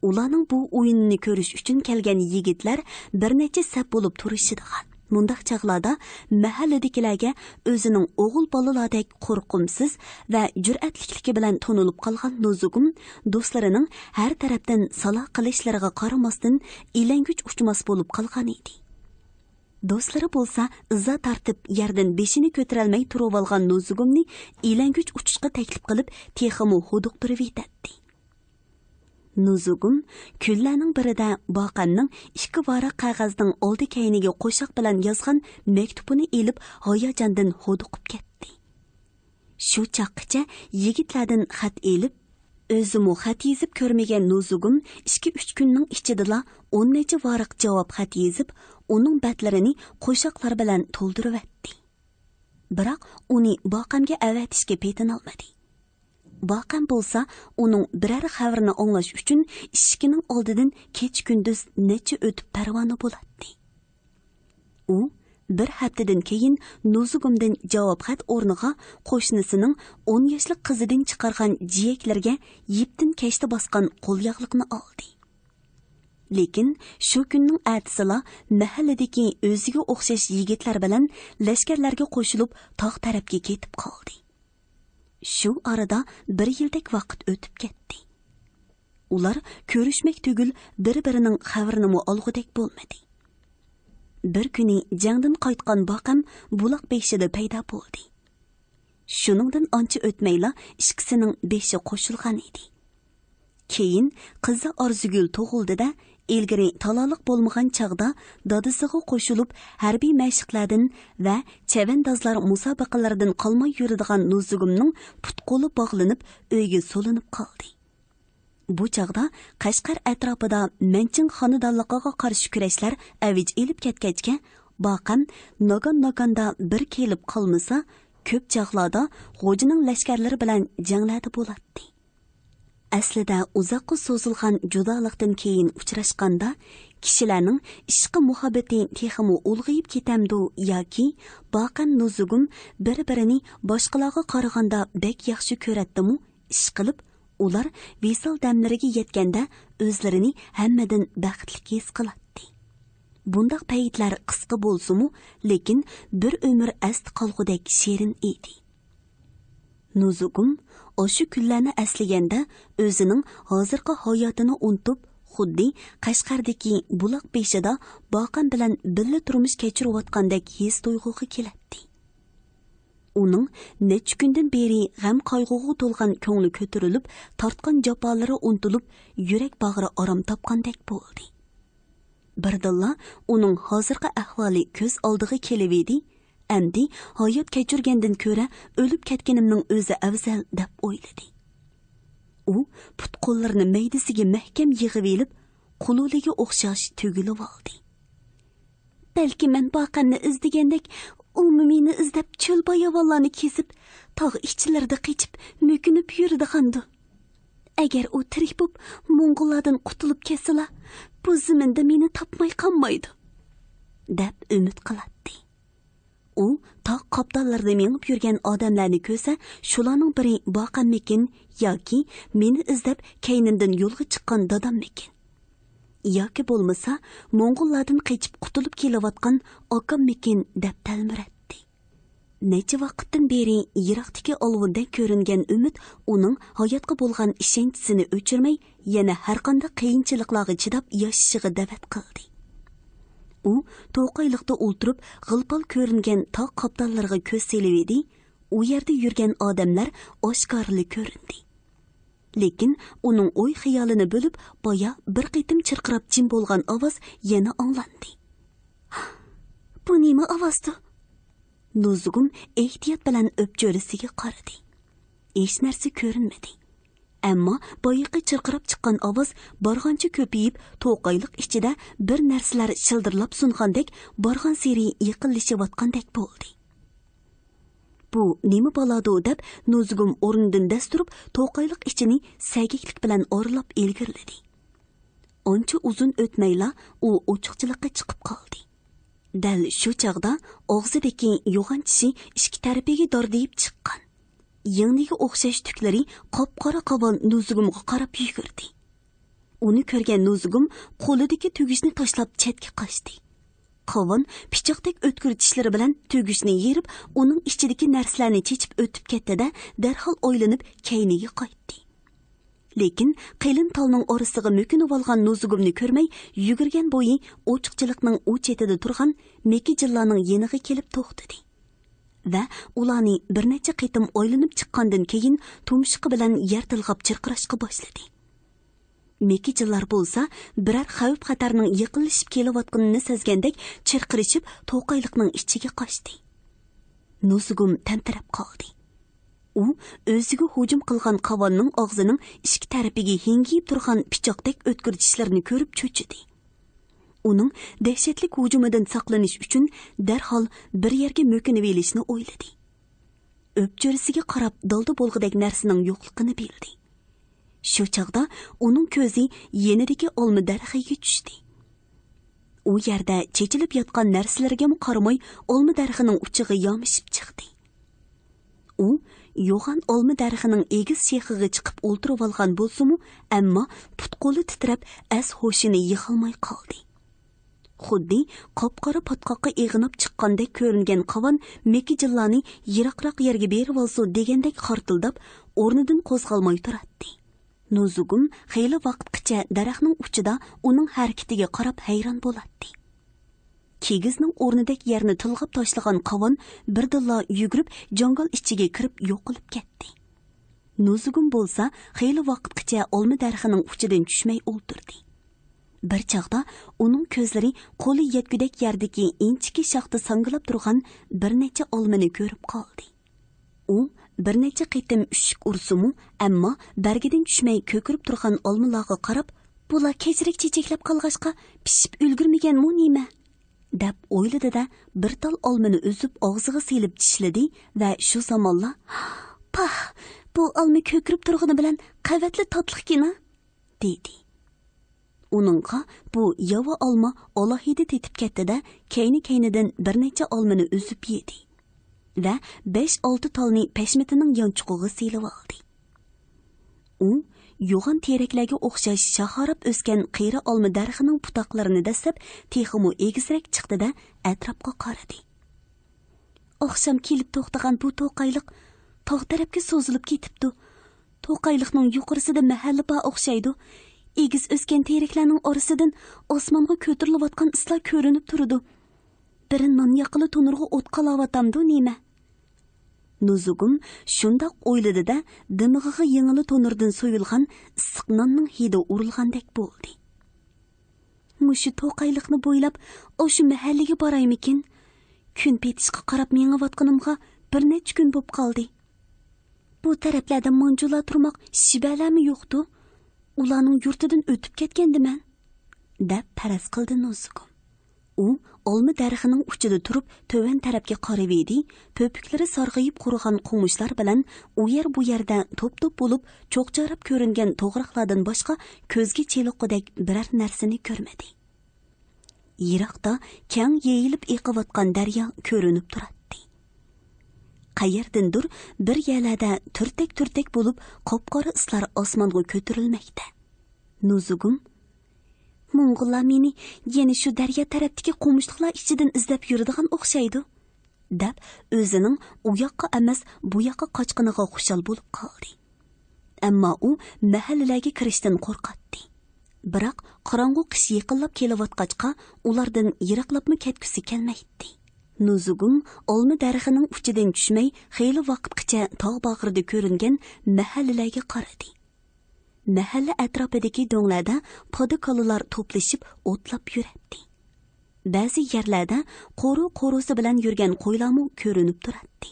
ئۇلارنىڭ بۇ ئويۇنىنى كۆرۈش ئۈچۈن كەلگەن يىگىتلەر بىر نەچچە سەپ بولۇپ تۇرۇشىدىغان. مۇنداق چاغلاردا مەھەللىدىكىلەرگە ئۆزىنىڭ ئوغۇل بالىلاردەك قورقۇمسىز ۋە جۈرئەتلىكلىكى بىلەن تونۇلۇپ قالغان نوزۇگۇم دوستلىرىنىڭ ھەر تەرەپتىن سالا قىلىشلىرىغا قارىماستىن، ئىلەڭگۈچ ئۇچماس بولۇپ قالغان ئىدى. دوستلىرى بولسا ئىزا تارتىپ، يەردىن بېشىنى كۆتۈرەلمەي تۇرۇۋالغان نوزۇگۇمنى ئىلەڭگۈچ ئۇچۇشقا تەكلىپ قىلىپ، تېخىمۇ ھودۇقتۇرۇۋېتەتتى. نوزۇگۇم كۈنلەرنىڭ بىرىدە باقەمنىڭ ئىككى ۋاراق قەغەزنىڭ ئالدى كەينىگە قوشاق بىلەن يازغان مەكتۇپىنى ئېلىپ، ھاياجاندىن ھودۇقۇپ كەتتى. شۇ چاغقىچە يىگىتلەردىن خەت ئېلىپ، ئۆزىمۇ خەت يېزىپ كۆرمىگەن نوزۇگۇم ئىككى-ئۈچ كۈننىڭ ئىچىدىلا ئون نەچچە ۋاراق جاۋاب خەت يېزىپ، ئۇنىڭ بەتلىرىنى قوشاقلار بىلەن تولدۇرۇۋەتتى. بىراق ئۇنى باقەمگە ئەۋەتىشكە پېتىنالمىدى. باقەم بولسا ئۇنىڭ بىرەر خەۋىرىنى ئاڭلاش ئۈچۈن ئىشىكىنىڭ ئالدىدىن كېچە-كۈندۈز نەچچە ئۆتۈپ پەرۋانە بولاتتى. ئۇ بىر ھەپتىدىن كېيىن نوزۇگۇمدىن جاۋاب خەت ئورنىغا قوشنىسىنىڭ ئون ياشلىق قىزىدىن چىقارغان جىيەكلىرىگە يىپتىن كەشتە باسقان قولياغلىقنى ئالدى. لېكىن شۇ كۈننىڭ ئەتىسىلا مەھەللىدىكى ئۆزىگە ئوخشاش يىگىتلەر بىلەن لەشكەرلەرگە قوشۇلۇپ، تاغ تەرەپكە كېتىپ قالدى. شۇ ئارىدا بىر يىلدەك ۋاقىت ئۆتۈپ كەتتى. ئۇلار كۆرۈشمەك تۈگۈل، بىر-بىرىنىڭ خەۋىرىنىمۇ ئالغۇدەك بولمىدى. بىر كۈنى جەڭدىن قايتقان باقەم بۇلاق بېشىدا پەيدا بولدى. شۇنىڭدىن ئانچە ئۆتمەيلا ئىككىسىنىڭ بېشى قوشۇلغان ئىدى. كېيىن قىزى ئارزۇگۈل تۇغۇلدى-دە، ئىلگىرى تالالىق بولمىغان چاغدا دادىسىغا قوشۇلۇپ، ھەربىي مەشىقلەردىن ۋە چەۋەندازلار مۇسابىقىلىرىدىن قالماي يۈرىدىغان نوزۇگۇمنىڭ پۇت-قولى باغلىنىپ، ئۆيگە سولىنىپ قالدى. بۇ چاغدا قەشقەر ئەتراپىدا مەنچىڭ خانىدانلىقىغا قارشى كۈرەشلەر ئەۋج ئېلىپ كەتكەچكە، باقەم ناگان-ناگاندا بىر كېلىپ قالمىسا، كۆپ چاغلاردا غوجىنىڭ لەشكەرلىرى بىلەن جەڭلەردە بولاتتى. ئەسلىدە ئۇزاققا سوزۇلغان جۇدالىقتىن كېيىن ئۇچراشقاندا، كىشىلەرنىڭ ئىشقى مۇھەببىتى تېخىمۇ ئۇلغىيىپ كېتەمدۇ ياكى باقەم نوزۇگۇم بىر-بىرىنى باشقىلارغا قارىغاندا بەك ياخشى كۆرەتتىمۇ، ئىشقىلىپ، ئۇلار ۋىسال دەملىرىگە يەتكەندە ئۆزلىرىنى ھەممىدىن بەختلىك ھېس قىلاتتى. بۇنداق پەيتلەر قىسقا بولسىمۇ، لېكىن بىر ئۆمۈر ئەستە قالغۇدەك شېرىن ئىدى. نۇزۇگۇم ئاشۇ كۈنلەرنى ئەسلىگەندە ئۆزىنىڭ ھازىرقى ھاياتىنى ئۇنتۇپ، خۇددى قەشقەردىكى بۇلاق بېشىدا باقەم بىلەن بىللە تۇرمۇش كەچۈرۈۋاتقاندەك ھېس تۇيغۇغا كېلەتتى. ئۇنىڭ نەچچە كۈندىن بېرى غەم قايغۇغا تولغان كۆڭلى كۆتۈرۈلۈپ، تارتقان جاپالىرى ئۇنتۇلۇپ، يۈرەك باغرى ئارام تاپقاندەك بولدى. بىردىنلا ئۇنىڭ ھازىرقى ئەھۋالى كۆز ئالدىغا كېلىۋىدى. ئەمدى ھايات كەچۈرگەندىن كۆرە ئۆلۈپ كەتكىنىمنىڭ ئۆزى ئەۋزەل، دەپ ئويلىدى. ئۇ پۇت-قوللىرىنى مەيدىسىگە مەھكەم يىغىۋېلىپ، قۇلۇلىگە ئوخشاش تۈگۈلۈۋالدى. بەلكى مەن باقەمنى ئىزدىگەندەك، ئۇمۇ مېنى ئىزدەپ چۆل-باياۋانلارنى كېزىپ، تاغ ئىچلىرىدە قېچىپ، مۆكۈنۈپ يۈرىدىغاندۇ. ئەگەر ئۇ تىرىك بوپ، موڭغۇللاردىن قۇتۇلۇپ كەتسىلا، بۇ زېمىندا مېنى تاپماي قالمايدۇ، دەپ ئۈمىد قىلاتتى. ئۇ تاغ قاپتاللىرىدا مېڭىپ يۈرگەن ئادەملەرنى كۆرسە، شۇلارنىڭ بىرى باقەممىكىن ياكى مېنى ئىزدەپ كەينىمدىن يولغا چىققان داداممىكىن؟ ياكى بولمىسا، موڭغۇللاردىن قېچىپ قۇتۇلۇپ كېلىۋاتقان ئاكاممىكىن دەپ تەلمۈرەتتى. نەچچە ۋاقىتتىن بېرى يىراقتىكى ئالۋۇندەك كۆرۈنگەن ئۈمىد ئۇنىڭ ھاياتقا بولغان ئىشەنچىسىنى ئۆچۈرمەي، يەنە ھەرقانداق قىيىنچىلىقلارغا چىداپ ياشىشىغا دەۋەت قىلدى. ئۇ توقايلىقتا ئولتۇرۇپ، غىل-پال كۆرۈنگەن تاغ قاپتاللىرىغا كۆز سېلىۋىدى. ئۇ يەردە يۈرگەن ئادەملەر ئاشكارىلا كۆرۈندى. لېكىن ئۇنىڭ ئوي-خىيالىنى بۆلۈپ، بايا بىر قېتىم چىرقىراپ جىم بولغان ئاۋاز يەنە ئاڭلاندى. بۇ نېمە ئاۋازدۇ؟ نۇزۇگۇم ئېھتىيات بىلەن ئۆپچۆرىسىگە قارىدى. ھېچ نەرسە كۆرۈنمىدى. ئەمما بايىقى چىرقىراپ چىققان ئاۋاز بارغانچە كۆپىيىپ، توقايلىق ئىچىدە بىر نەرسىلەر شىلدىرلاپ سۇنغاندەك، بارغانسېرى يېقىنلىشىۋاتقاندەك بولدى. بۇ نېمە بالادۇ دەپ، نۇزۇگۇم ئورنىدىن دەس تۇرۇپ، توقايلىق ئىچىنى سەگەكلىك بىلەن ئارىلاپ ئىلگىرىلىدى. ئانچە ئۇزۇن ئۆتمەيلا ئۇ ئوچۇقچىلىققا چىقىپ قالدى. دەل شۇ چاغدا ئاغزىدىكى يوغان چىشى ئىككى تەرىپىگە داردىيىپ چىققان، يىڭنىگە ئوخشاش تۈكلىرى قاپقارا قاۋان نۇزۇگۇمغا قاراپ يۈگۈردى. ئۇنى كۆرگەن نۇزۇگۇم قولىدىكى تۈگۈچنى تاشلاپ چەتكە قاچتى. قاۋان پىچاقتەك ئۆتكۈر چىشلىرى بىلەن تۈگۈچنى يېرىپ، ئۇنىڭ ئىچىدىكى نەرسىلەرنى چېچىپ ئۆتۈپ كەتتى-دە، دەرھال ئايلىنىپ كەينىگە قايتتى. لېكىن قېلىن تالنىڭ ئارىسىغا مۆكۈنۈۋالغان نۇزۇگۇمنى كۆرمەي، يۈگۈرگەن بويى ئوچۇقچىلىقنىڭ ئۇ چېتىدە تۇرغان مېكى جىللانىڭ يېنىغا كېلىپ توختىدى ۋە ئۇلارنى بىر نەچچە قېتىم ئايلىنىپ چىققاندىن كېيىن، تۇمشۇقى بىلەن يەر تىلغاپ چىرقىراشقا باشلىدى. مېكى جىللار بولسا بىرەر خەۋپ-خەتەرنىڭ يېقىنلىشىپ كېلىۋاتقىنىنى سەزگەندەك چىرقىرىشىپ توقايلىقنىڭ ئىچىگە قاچتى. نۇزۇگۇم تەمتىرەپ قالدى. ئۇ ئۆزىگە ھۇجۇم قىلغان قاۋاننىڭ ئاغزىنىڭ ئىككى تەرىپىگە ھىڭگىيىپ تۇرغان پىچاقتەك ئۆتكۈر چىشلىرىنى كۆرۈپ چۆچۈدى. ئۇنىڭ دەھشەتلىك ھۇجۇمىدىن ساقلىنىش ئۈچۈن دەرھال بىر يەرگە مۆكۈنۈۋېلىشنى ئويلىدى. ئۆپچۆرىسىگە قاراپ دالدا بولغۇدەك نەرسىنىڭ يوقلۇقىنى بىلدى. شۇ چاغدا ئۇنىڭ كۆزى يېنىدىكى ئالما دەرىخىگە چۈشتى. ئۇ يەردە چېچىلىپ ياتقان نەرسىلىرىگىمۇ قارىماي، ئالما دەرىخىنىڭ ئۇچىغا يامىشىپ چىقتى. ئۇ يوغان ئالما دەرىخىنىڭ ئېگىز شېخىغا چىقىپ ئولتۇرۇۋالغان بولسىمۇ، ئەمما پۇت-قولى تىترەپ، ئەس-ھوشىنى يىغالماي قالدى. خۇددى قاپقارا پاتقاققا ئېغىناپ چىققاندەك كۆرۈنگەن قاۋان مېكى جىللانى يىراقراق يەرگە بېرىۋالسۇن دېگەندەك خارتىلداپ، ئورنىدىن قوزغالماي تۇراتتى. نۇزۇگۇم خېلى ۋاقىتقىچە دەرەخنىڭ ئۇچىدا ئۇنىڭ ھەرىكىتىگە قاراپ ھەيران بولاتتى. كىگىزنىڭ ئورنىدەك يەرنى تىلغاپ تاشلىغان قاۋان بىردىنلا يۈگۈرۈپ جاڭگال ئىچىگە كىرىپ يوقىلىپ كەتتى. نۇزۇگۇم بولسا خېلى ۋاقىتقىچە ئالما دەرىخىنىڭ ئۇچىدىن چۈشمەي ئولتۇردى. بىر چاغدا ئۇنىڭ كۆزلىرى قولى يەتكۈدەك يەردىكى ئىنچىكە شاختا ساڭگىلاپ تۇرغان بىر نەچچە ئالمىنى كۆرۈپ قالدى. ئۇ بىر نەچچە قېتىم ئۈششۈك ئۇرسىمۇ، ئەمما بەرگىدىن چۈشمەي كۆكىرىپ تۇرغان ئالمىلارغا قاراپ، بۇلار كەچرەك چېچەكلەپ قالغاچقا، پىشىپ ئۈلگۈرمىگەنمۇ نېمە؟ دەپ ئويلىدى-دە، بىر تال ئالمىنى ئۈزۈپ ئاغزىغا سېلىپ چىشلىدى ۋە شۇ زامانلا، پاھ، بۇ ئالما كۆكىرىپ تۇرغىنى بىلەن قەۋەتلا تاتلىقكىنا، دېدى. ئۇنىڭغا بۇ ياۋا ئالما ئالاھىدە تېتىپ كەتتى-دە، كەينى-كەينىدىن بىر نەچچە ئالمىنى ئۈزۈپ يېدى ۋە بەش-ئالتە تالنى پەشمىتىنىڭ يانچۇقىغا سېلىۋالدى. ئۇ يوغان تېرەكلەرگە ئوخشاش شاخاراپ ئۆسكەن قېرى ئالما دەرىخىنىڭ پۇتاقلىرىنى دەسسەپ، تېخىمۇ ئېگىزرەك چىقتى-دە، ئەتراپقا قارىدى. ئاخشام كېلىپ توختىغان بۇ توقايلىق تاغ تەرەپكە سوزۇلۇپ كېتىپتۇ. توقايلىقنىڭ يۇقىرىسىدا مەھەللە بار ئوخشايدۇ. ئېگىز ئۆسكەن تېرەكلەرنىڭ ئارىسىدىن ئاسمانغا كۆتۈرۈلۈۋاتقان ئىسلار كۆرۈنۈپ تۇرىدۇ. بىرى نان ياققىلى تونۇرغا ئوت قالاۋاتامدۇ نېمە؟ نۇزۇگۇم شۇنداق ئويلىدى-دە، دىمىغىغا يېڭىلا تونۇردىن سويۇلغان ئىسسىق ناننىڭ ھىدى ئۇرۇلغاندەك بولدى. مۇشۇ توقايلىقنى بويلاپ، ئاشۇ مەھەللىگە بارايمىكىن؟ كۈن پېتىشقا قاراپ مېڭىۋاتقىنىمغا بىر نەچچە كۈن بوپ قالدى. بۇ تەرەپلەردە مانجۇلار تۇرماق شىبەلەرمۇ يوقتۇ؟ ئۇلارنىڭ يۇرتىدىن ئۆتۈپ كەتكەندىمەن، دەپ پەرەز قىلدى نۇزۇگۇم. ئۇ ئالما دەرىخىنىڭ ئۇچىدا تۇرۇپ، تۆۋەن تەرەپكە قارىۋىدى، پۆپۈكلىرى سارغىيىپ قۇرۇغان قومۇچلار بىلەن ئۇ يەر بۇ يەردە توپ-توپ بولۇپ چوقچاراپ كۆرۈنگەن توغراقلاردىن باشقا كۆزگە چېلىققۇدەك بىرەر نەرسىنى كۆرمىدى. يىراقتا كەڭ يېيىلىپ ئېقىۋاتقان دەريا كۆرۈنۈپ تۇراتتى. قەيەردىندۇر بىر يەرلەردە تۈرتەك-تۈرتەك بولۇپ قاپقارا ئىسلار ئاسمانغا كۆتۈرۈلمەكتە. نۇزۇگۇم، موڭغۇللار مېنى يەنە شۇ دەريا تەرەپتىكى قومۇشلۇقلار ئىچىدىن ئىزدەپ يۈرىدىغان ئوخشايدۇ، دەپ ئۆزىنىڭ ئۇ ياققا ئەمەس، بۇ ياققا قاچقىنىغا خۇشال بولۇپ قالدى. ئەمما ئۇ مەھەللىلەرگە كىرىشتىن قورقاتتى. بىراق قاراڭغۇ قىش يېقىنلاپ كېلىۋاتقاچقا، ئۇلاردىن يىراقلاپمۇ كەتكۈسى كەلمەيتتى. نۇزۇگۇم ئالما دەرىخىنىڭ ئۇچىدىن چۈشمەي، خېلى ۋاقىتقىچە تاغ باغرىدا كۆرۈنگەن مەھەللىلەرگە قارىدى. مەھەللە ئەتراپىدىكى دۆڭلەردە پادا كالىلار توپلىشىپ ئوتلاپ يۈرەتتى. بەزى يەرلەردە قورۇ-قورۇسى بىلەن يۈرگەن قويلارمۇ كۆرۈنۈپ تۇراتتى.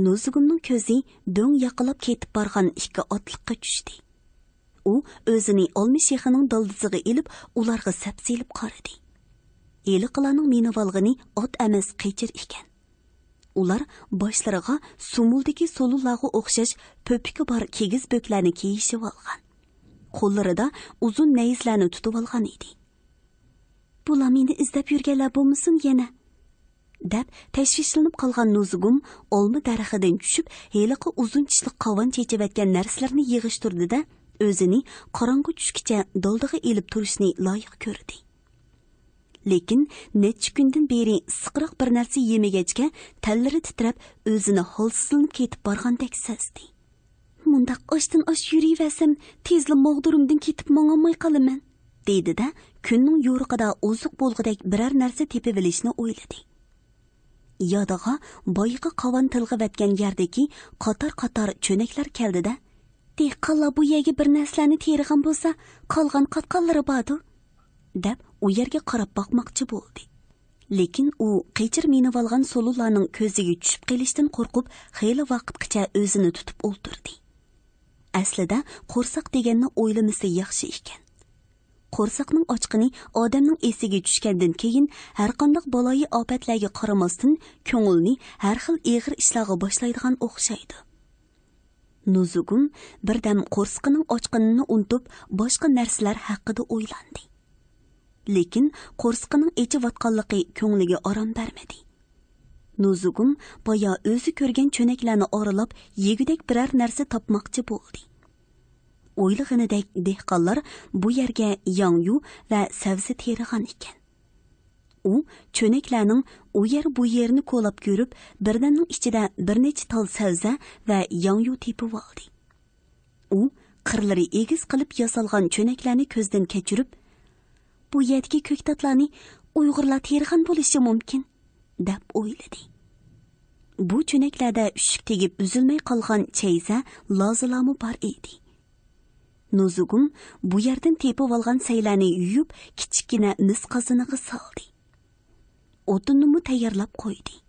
نۇزۇگۇمنىڭ كۆزى دۆڭ ياقىلاپ كېتىپ بارغان ئىككى ئاتلىققا چۈشتى. ئۇ ئۆزىنى ئالما شېخىنىڭ دالدىسىغا ئېلىپ، ئۇلارغا سەپسېلىپ قارىدى. ھېلىقىلارنىڭ مىنىۋالغىنى ئات ئەمەس، قېچىر ئىكەن. ئۇلار باشلىرىغا سۇمۇلدىكى سولۇنلارغا ئوخشاش پۆپۈكى بار كىگىز بۆكلەرنى كىيىشىۋالغان. قوللىرىدا ئۇزۇن نەيزىلەرنى تۇتۇۋالغان ئىدى. بۇلار مېنى ئىزدەپ يۈرگەنلەر بولمىسۇن يەنە؟ دەپ تەشۋىشلىنىپ قالغان نۇزۇگۇم ئالما دەرىخىدىن چۈشۈپ، ھېلىقى ئۇزۇن چىشلىق قاۋان چېچىۋەتكەن نەرسىلەرنى يىغىشتۇردى-دە، ئۆزىنى قاراڭغۇ چۈشكىچە دالدىغا ئېلىپ تۇرۇشنى لايىق كۆردى. لېكىن نەچچە كۈندىن بېرى ئىسسىقراق بىر نەرسە يېمىگەچكە، تەنلىرى تىترەپ، ئۆزىنى ھالسىزلىنىپ كېتىپ بارغاندەك سەزدى. مۇنداق ئاشتىن ئاش يۈرۈۋەرسەم، تېزلا ماغدۇرۇمدىن كېتىپ ماڭالماي قالىمەن، دېدى-دە، كۈننىڭ يورۇقىدا ئوزۇق بولغۇدەك بىرەر نەرسە تېپىۋېلىشنى ئويلىدى. يادىغا بايىقى قاۋان تىلغىۋەتكەن يەردىكى قاتار-قاتار چۆنەكلەر كەلدى-دە، دېھقانلار بۇ يەرگە بىر نەرسىلەرنى تېرىغان بولسا، قالغان قاتقانلىرى باردۇ، دەپ ئۇ يەرگە قاراپ باقماقچى بولدى. لېكىن ئۇ قېچىر مىنىۋالغان سولۇنلارنىڭ كۆزىگە چۈشۈپ قېلىشتىن قورقۇپ، خېلى ۋاقىتقىچە ئۆزىنى تۇتۇپ ئولتۇردى. ئەسلىدە قورساق دېگەننى ئويلىمىسا ياخشى ئىكەن. قورساقنىڭ ئاچقىنى ئادەمنىڭ ئېسىگە چۈشكەندىن كېيىن، ھەرقانداق بالايىئاپەتلەرگە قارىماستىن، كۆڭۈلنى ھەر خىل ئېغىر ئىشلارغا باشلايدىغان ئوخشايدۇ. نۇزۇگۇم بىردەم قورسىقىنىڭ ئاچقىنىنى ئۇنتۇپ، باشقا نەرسىلەر ھەققىدە ئويلاندى. لېكىن قورسىقىنىڭ ئېچىۋاتقانلىقى كۆڭلىگە ئارام بەرمىدى. نۇزۇگۇم بايا ئۆزى كۆرگەن چۆنەكلەرنى ئارىلاپ يېگۈدەك بىرەر نەرسە تاپماقچى بولدى. ئويلىغىنىدەك دېھقانلار بۇ يەرگە ياڭيۇ ۋە سەۋزە تېرىغان ئىكەن. ئۇ چۆنەكلەرنىڭ ئۇ يەر بۇ يېرىنى كولاپ كۆرۈپ، بىردەمنىڭ ئىچىدە بىر نەچچە تال سەۋزە ۋە ياڭيۇ تېپىۋالدى. ئۇ قىرلىرى ئېگىز قىلىپ ياسالغان چۆنەكلەرنى كۆزدىن كەچۈرۈپ، بۇ يەردىكى كۆكتاتلارنى ئۇيغۇرلار تېرىغان بولۇشى مۇمكىن، دەپ ئويلىدى. بۇ چۆنەكلەردە ئۈششۈك تېگىپ ئۈزۈلمەي قالغان چەيزە، لازىلارمۇ بار ئىدى. نۇزۇگۇم بۇ يەردىن تېپىۋالغان سەيلەرنى يۇيۇپ، كىچىككىنە مىس قازىنىغا سالدى. ئوتۇننىمۇ تەييارلاپ قويدى.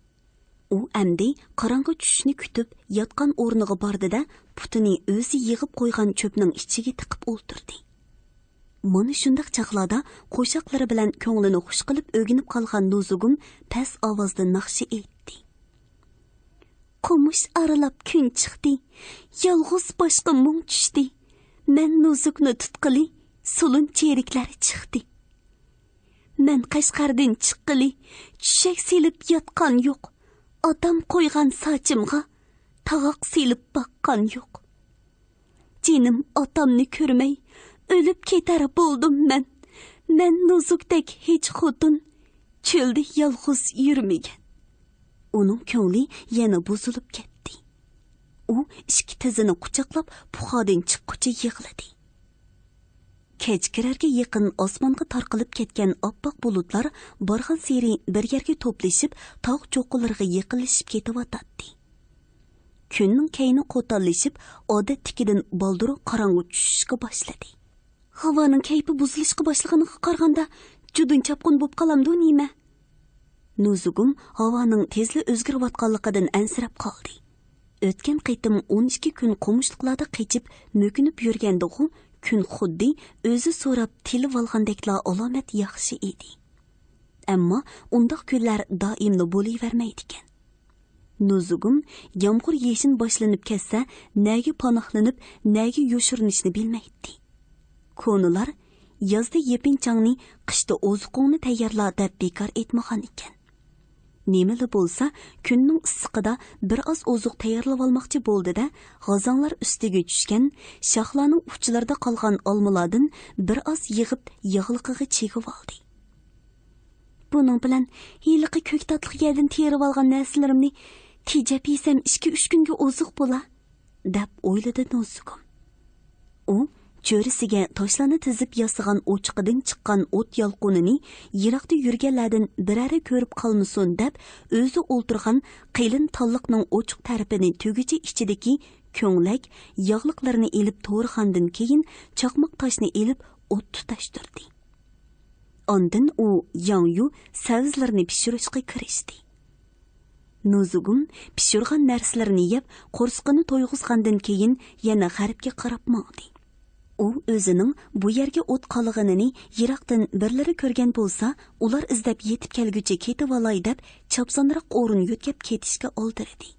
ئۇ ئەمدى قاراڭغۇ چۈشۈشنى كۈتۈپ، ياتقان ئورنىغا باردى-دە، پۇتىنى ئۆزى يىغىپ قويغان چۆپنىڭ ئىچىگە تىقىپ ئولتۇردى. مانا شۇنداق چاغلاردا قوشاقلىرى بىلەن كۆڭلىنى خۇش قىلىپ ئۆگىنىپ قالغان نۇزۇگۇم پەس ئاۋازدا ناخشا ئېيتتى. قومۇش ئارىلاپ كۈن چىقتى، يالغۇز باشقا مۇڭ چۈشتى. مەن نۇزۇگنى تۇتقىلى، سولۇن چېرىكلەر چىقتى. مەن قەشقەردىن چىققىلى، چۈشەك سېلىپ ياتقان يوق. ئاتام قويغان ساچىمغا تاغاق سېلىپ باققان يوق. جېنىم ئاتامنى كۆرمەي، ئۆلۈپ كېتەر بولدۇم مەن. مەن نوزۇكتەك ھېچ خوتۇن چۆلدە يالغۇز يۈرمىگەن. ئۇنىڭ كۆڭلى يەنە بۇزۇلۇپ كەتتى. ئۇ ئىككى تىزىنى قۇچاقلاپ، پۇخادىن چىققۇچە يىغلىدى. كەچ كىرەرگە يېقىن ئاسمانغا تارقىلىپ كەتكەن ئاپئاق بۇلۇتلار بارغانسېرى بىر يەرگە توپلىشىپ، تاغ چوققىلىرىغا يېقىنلىشىپ كېتىۋاتاتتى. كۈننىڭ كەينى قوتانلىشىپ، ئادەتتىكىدىن بالدۇر قاراڭغۇ چۈشۈشكە باشلىدى. ھاۋانىڭ كەيپى بۇزۇلۇشقا باشلىغىنىغا قارىغاندا، جۇدۇن چاپقۇن بوپ قالامدۇ نېمە؟ نوزۇگۇم ھاۋانىڭ تېزلا ئۆزگىرىۋاتقانلىقىدىن ئەنسىرەپ قالدى. ئۆتكەن قېتىم ئون ئىككى كۈن قومۇشلۇقلاردا قېچىپ، مۆكۈنۈپ يۈرگەندىغۇ، كۈن خۇددى ئۆزى سوراپ تىلىۋالغاندەكلا ئالامەت ياخشى ئىدى. ئەمما ئۇنداق كۈنلەر دائىملا بولۇۋەرمەيدىكەن. نوزۇگۇم يامغۇر يېشىن باشلىنىپ كەتسە، نەگە پاناھلىنىپ، نەگە يوشۇرۇنۇشنى بىلمەيتتى. كونىلار، «يازدا يېپىنچاڭنى، قىشتا ئوزۇقۇڭنى تەييارلا» دەپ بىكار ئېيتمىغان ئىكەن. نېمىلا بولسا، كۈننىڭ ئىسسىقىدا بىر ئاز ئوزۇق تەييارلىۋالماقچى بولدى-دە، غازاڭلار ئۈستىگە چۈشكەن، شاخلارنىڭ ئۇچلىرىدا قالغان ئالمىلاردىن بىر ئاز يىغىپ، ياغلىقىغا چىگىۋالدى. «بۇنىڭ بىلەن ھېلىقى كۆكتاتلىق يەردىن تېرىۋالغان نەرسىلىرىمنى تېجەپ يېسەم، ئىككى-ئۈچ كۈنگە ئوزۇق بولا»، دەپ ئويلىدى نوزۇگۇم. ئۇ چۆرىسىگە تاشلارنى تىزىپ ياسىغان ئوچىقىدىن چىققان ئوت يالقۇنىنى يىراقتا يۈرگەنلەردىن بىرەرى كۆرۈپ قالمىسۇن دەپ، ئۆزى ئولتۇرغان قېلىن تاللىقنىڭ ئوچۇق تەرىپىنى تۈگىچە ئىچىدىكى كۆڭلەك، ياغلىقلىرىنى ئېلىپ تورىغاندىن كېيىن، چاقماق تاشنى ئېلىپ ئوت تۇتاشتۇردى. ئاندىن ئۇ ياڭيۇ سەۋزىلىرىنى پىشۇرۇشقا كىرىشتى. نوزۇگۇم پىشۇرغان نەرسىلىرىنى يەپ، قورسىقىنى تويغۇزغاندىن كېيىن، يەنە غەربكە قاراپ ماڭدى. ئۇ ئۆزىنىڭ بۇ يەرگە ئوت قالىغىنىنى يىراقتىن بىرلىرى كۆرگەن بولسا، ئۇلار ئىزدەپ يېتىپ كەلگۈچە كېتىۋالاي دەپ، چاپسانراق ئورۇن يۆتكەپ كېتىشكە ئالدىرىدى.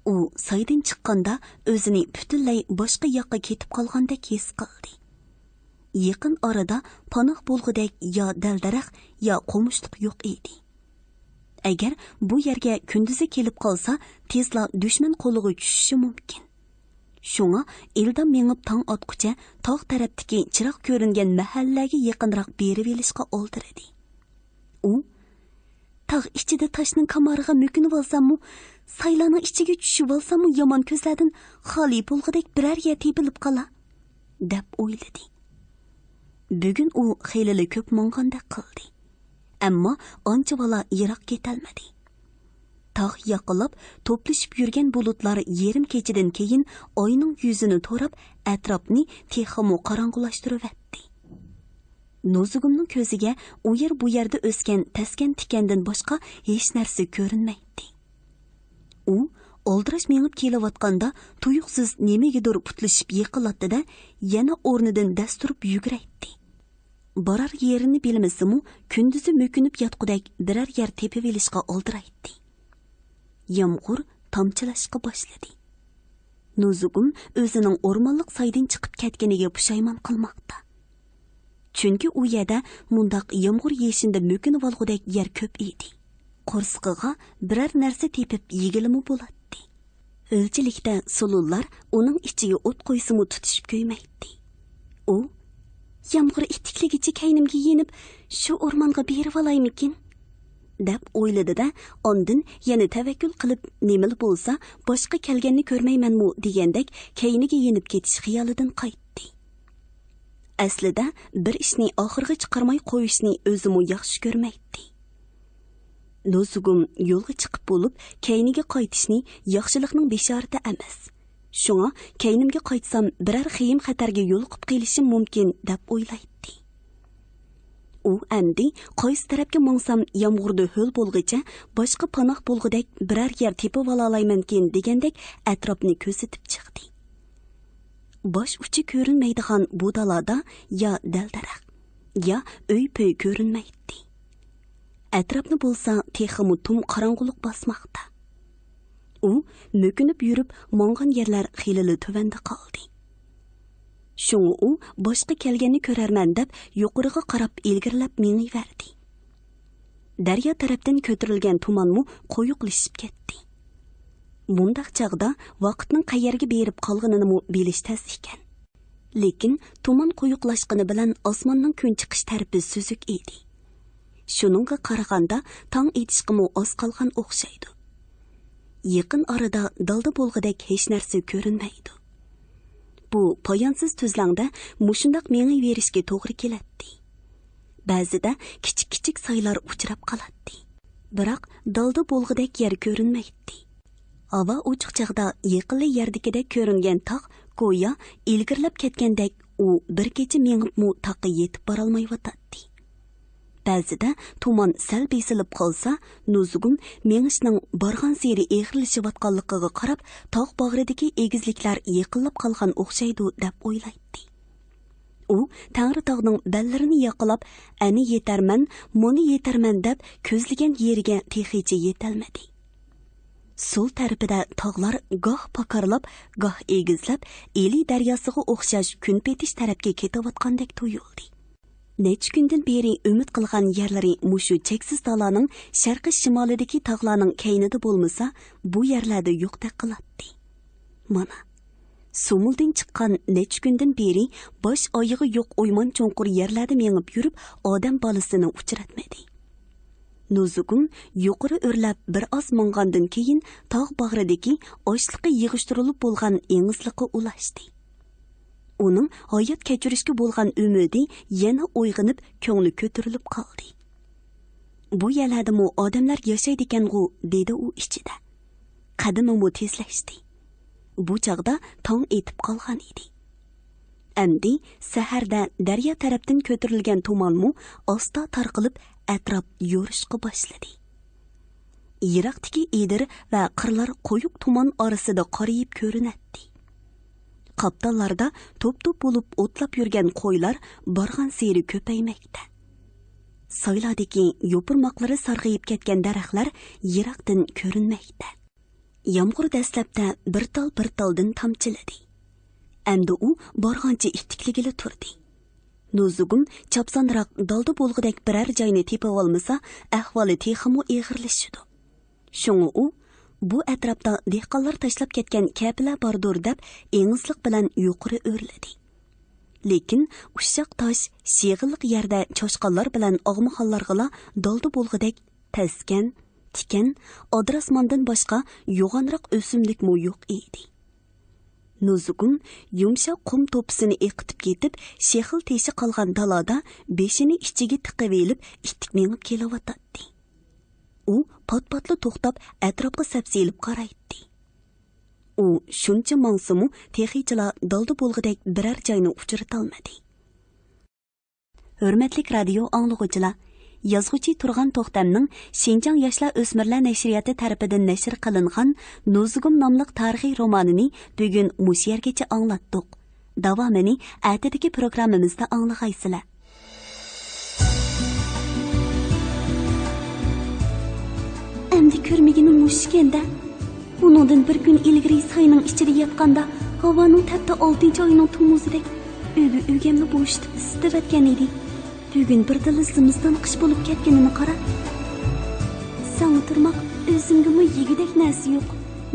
ئۇ سايدىن چىققاندا، ئۆزىنى پۈتۈنلەي باشقا ياققا كېتىپ قالغاندەك ھېس قىلدى. يېقىن ئارىدا پاناھ بولغۇدەك يا دەل-دەرەخ، يا قومۇشلۇق يوق ئىدى. ئەگەر بۇ يەرگە كۈندۈزى كېلىپ قالسا، تېزلا دۈشمەن قولىغا چۈشۈشى مۇمكىن. شۇڭا ئىلدا مېڭىپ تاڭ ئاتقۇچە تاغ تەرەپتىكى چىراغ كۆرۈنگەن مەھەللىلەرگە يېقىنراق بېرىۋېلىشقا ئالدىرىدى. ئۇ، «تاغ ئىچىدە تاشنىڭ كامارىغا مۆكۈنۈۋالساممۇ، سايلارنىڭ ئىچىگە چۈشۈۋالساممۇ يامان كۆزلەردىن خالىي بولغۇدەك بىرەر يەر تېپىلىپ قالا» دەپ ئويلىدى. بۈگۈن ئۇ خېلىلا كۆپ ماڭغاندەك قىلدى. ئەمما ئانچىۋالا يىراق كېتەلمىدى. تاغ ياقىلاپ توپلىشىپ يۈرگەن بۇلۇتلار يېرىم كېچىدىن كېيىن ئاينىڭ يۈزىنى توراپ، ئەتراپنى تېخىمۇ قاراڭغۇلاشتۇرۇۋەتتى. نوزۇگۇمنىڭ كۆزىگە ئۇ يەر بۇ يەردە ئۆسكەن تەسكەن تىكەندىن باشقا ھېچ نەرسە كۆرۈنمەيتتى. ئۇ ئالدىراش مېڭىپ كېلىۋاتقاندا، تۇيۇقسىز نېمىگىدۇر پۇتلىشىپ يېقىلاتتى-دە، يەنە ئورنىدىن دەس تۇرۇپ يۈگۈرەيتتى. بارار يېرىنى بىلمىسىمۇ، كۈندۈزى مۆكۈنۈپ ياتقۇدەك بىرەر يەر تېپىۋېلىشقا ئالدىرايتتى. يامغۇر تامچىلاشقا باشلىدى. نوزۇگۇم ئۆزىنىڭ ئورمانلىق سايدىن چىقىپ كەتكىنىگە پۇشايمان قىلماقتا. چۈنكى ئۇ يەردە مۇنداق يامغۇر يېشىندا مۆكۈنۈۋالغۇدەك يەر كۆپ ئىدى. قورسىقىغا بىرەر نەرسە تېپىپ يېگىلىمۇ بولاتتى. ھۆلچىلىكتە سولۇنلار ئۇنىڭ ئىچىگە ئوت قويسىمۇ تۇتۇشۇپ كۆيمەيتتى. ئۇ، «يامغۇر ئىتتىكلىگىچە كەينىمگە يېنىپ، شۇ ئورمانغا بېرىۋالايمىكىن؟» دەپ ئويلىدى-دە، ئاندىن يەنە تەۋەككۈل قىلىپ، نېمىلا بولسا، باشقا كەلگەننى كۆرمەيمەنمۇ دېگەندەك كەينىگە يېنىپ كېتىش خىيالىدىن قايتتى. ئەسلىدە بىر ئىشنى ئاخىرغا چىقارماي قويۇشنى ئۆزىمۇ ياخشى كۆرمەيتتى. نوزۇگۇم يولغا چىقىپ بولۇپ، كەينىگە قايتىشنى ياخشىلىقنىڭ بېشارىتى ئەمەس. شۇڭا كەينىمگە قايتسام، بىرەر خېيىم خەتەرگە يولۇقۇپ قېلىشىم مۇمكىن، دەپ ئويلايتتى. ئۇ ئەمدى قايسى تەرەپكە ماڭسام، يامغۇردا ھۆل بولغىچە باشقا پاناھ بولغۇدەك بىرەر يەر تېپىۋالالايمەنكىن دېگەندەك ئەتراپنى كۆزىتىپ چىقتى. باش ئۇچى كۆرۈنمەيدىغان بۇ دالادا يا دەل-دەرەخ، يا ئۆي-پۆي كۆرۈنمەيتتى. ئەتراپنى بولسا تېخىمۇ تۇم قاراڭغۇلۇق باسماقتا. ئۇ مۆكۈنۈپ يۈرۈپ ماڭغان يەرلەر خېلىلا تۆۋەندە قالدى. شۇڭا ئۇ باشقا كەلگەننى كۆرەرمەن دەپ يۇقىرىغا قاراپ ئىلگىرىلەپ مېڭىۋەردى. دەريا تەرەپتىن كۆتۈرۈلگەن تۇمانمۇ قويۇقلىشىپ كەتتى. بۇنداق چاغدا ۋاقىتنىڭ قەيەرگە بېرىپ قالغىنىنىمۇ بىلىش تەس ئىكەن. لېكىن تۇمان قويۇقلاشقىنى بىلەن ئاسماننىڭ كۈن چىقىش تەرىپى سۈزۈك ئىدى. شۇنىڭغا قارىغاندا، تاڭ ئېتىشقىمۇ ئاز قالغان ئوخشايدۇ. يېقىن ئارىدا دالدا بولغۇدەك ھېچ نەرسە كۆرۈنمەيدۇ. بۇ پايانسىز تۈزلەڭدە مۇشۇنداق مېڭىۋېرىشكە توغرا كېلەتتى. بەزىدە كىچىك-كىچىك سايلار ئۇچراپ قالاتتى. بىراق دالدا بولغۇدەك يەر كۆرۈنمەيتتى. ھاۋا ئوچۇق چاغدا يېقىنلا يەردىكىدەك كۆرۈنگەن تاغ گويا ئىلگىرىلەپ كەتكەندەك، ئۇ بىر كېچە مېڭىپمۇ تاغقا يېتىپ بارالمايۋاتاتتى. بەزىدە تۇمان سەل بېسىلىپ قالسا، نۇزۇگۇم مېڭىشنىڭ بارغانسېرى ئېغىرلىشىۋاتقانلىقىغا قاراپ، تاغ باغرىدىكى ئېگىزلىكلەر يېقىنلاپ قالغان ئوخشايدۇ، دەپ ئويلايتتى. ئۇ تەڭرىتاغنىڭ بەللىرىنى ياقىلاپ، ئەنە يېتەرمەن، مۇنى يېتەرمەن دەپ كۆزلىگەن يېرىگە تېخىچە يېتەلمىدى. سول تەرىپىدە تاغلار گاھ پاكارلاپ، گاھ ئېگىزلەپ، ئىلى دەرياسىغا ئوخشاش كۈنپېتىش تەرەپكە كېتىۋاتقاندەك تۇيۇلدى. نەچچە كۈندىن بېرى ئۈمىد قىلغان يەرلىرى مۇشۇ چەكسىز دالانىڭ شەرقىي شىمالىدىكى تاغلارنىڭ كەينىدە بولمىسا، بۇ يەرلەردە يوقتەك قىلاتتى. مانا، سومۇلدىن چىققان نەچچە كۈندىن بېرى باش ئايىغى يوق ئويمان چوڭقۇر يەرلەردە مېڭىپ يۈرۈپ، ئادەم بالىسىنى ئۇچراتمىدى. نۇزۇگۇم يۇقىرى ئۆرلەپ بىر ئاز ماڭغاندىن كېيىن، تاغ باغرىدىكى ئاشلىقى يىغىشتۇرۇلۇپ بولغان ئېڭىزلىققا ئۇلاشتى. ئۇنىڭ ھايات كەچۈرۈشكە بولغان ئۈمىدى يەنە ئويغىنىپ، كۆڭلى كۆتۈرۈلۈپ قالدى. بۇ يەرلەردىمۇ ئادەملەر ياشايدىكەنغۇ، دېدى ئۇ ئىچىدە. قەدىمىمۇ تېزلەشتى. بۇ چاغدا تاڭ ئېتىپ قالغان ئىدى. ئەمدى سەھەردە دەريا تەرەپتىن كۆتۈرۈلگەن تۇمانمۇ ئاستا تارقىلىپ، ئەتراپ يورۇشقا باشلىدى. يىراقتىكى ئېدىر ۋە قىرلار قويۇق تۇمان ئارىسىدا قارىيىپ كۆرۈنەتتى. قاپتاللاردا توپ-توپ بولۇپ ئوتلاپ يۈرگەن قويلار بارغانسېرى كۆپەيمەكتە. سايلاردىكى يوپۇرماقلىرى سارغىيىپ كەتكەن دەرەخلەر يىراقتىن كۆرۈنمەكتە. يامغۇر دەسلەپتە بىر تال بىر تالدىن تامچىلىدى. ئەمدى ئۇ بارغانچە ئىتتىكلىگىلى تۇردى. نۇزۇگۇم چاپسانراق دالدا بولغۇدەك بىرەر جاينى تېپىۋالمىسا، ئەھۋالى تېخىمۇ ئېغىرلىشىدۇ. شۇڭا ئۇ، بۇ ئەتراپتا دېھقانلار تاشلاپ كەتكەن كەپىلەر باردۇر دەپ، ئېڭىزلىق بىلەن يۇقىرى ئۆرلىدى. لېكىن ئۇششاق تاش، شېغىللىق يەردە چاشقانلار بىلەن ئاغمىغانلارغىلا دالدا بولغۇدەك تەسكەن، تىكەن، ئادىراسماندىن باشقا يوغانراق ئۆسۈملۈكمۇ يوق ئىدى. نۇزۇگۇم يۇمشاق قۇم توپىسىنى ئېقىتىپ كېتىپ، شېخىل تېشى قالغان دالادا بېشىنى ئىچىگە تىقىۋېلىپ، ئىتتىك مېڭىپ كېلىۋاتاتتى. ئۇ پات-پاتلا توختاپ، ئەتراپقا سەپسېلىپ قارايتتى. ئۇ شۇنچە ماڭسىمۇ، تېخىچىلا دالدا بولغۇدەك بىرەر جاينى ئۇچرىتالمىدى. ھۆرمەتلىك رادىيو ئاڭلىغۇچىلار، يازغۇچى تۇرغان توختەمنىڭ شىنجاڭ ياشلار ئۆسمۈرلەر نەشرىياتى تەرىپىدىن نەشر قىلىنغان نۇزۇگۇم ناملىق تارىخىي رومانىنى بۈگۈن مۇشۇ يەرگىچە ئاڭلاتتۇق. داۋامىنى ئەتىدىكى پروگراممىمىزدا ئاڭلىغايسىلەر. ئەمدى كۆرمىگىنىم مۇشۇكەن-دە. بۇنىڭدىن بىر كۈن ئىلگىرى ساينىڭ ئىچىدە ياتقاندا، ھاۋانىڭ تەپتى ئالتىنچى ئاينىڭ تومۇزىدەك ئۆگە-ئۆگەمنى بوشىتىپ ئىسسىتىۋەتكەن ئىدى. بۈگۈن بىردىنلا زىمىستان قىش بولۇپ كەتكىنىنى قارا. ساڭا تۇرماق ئۆزۈمگىمۇ يېگۈدەك نەرسە يوق.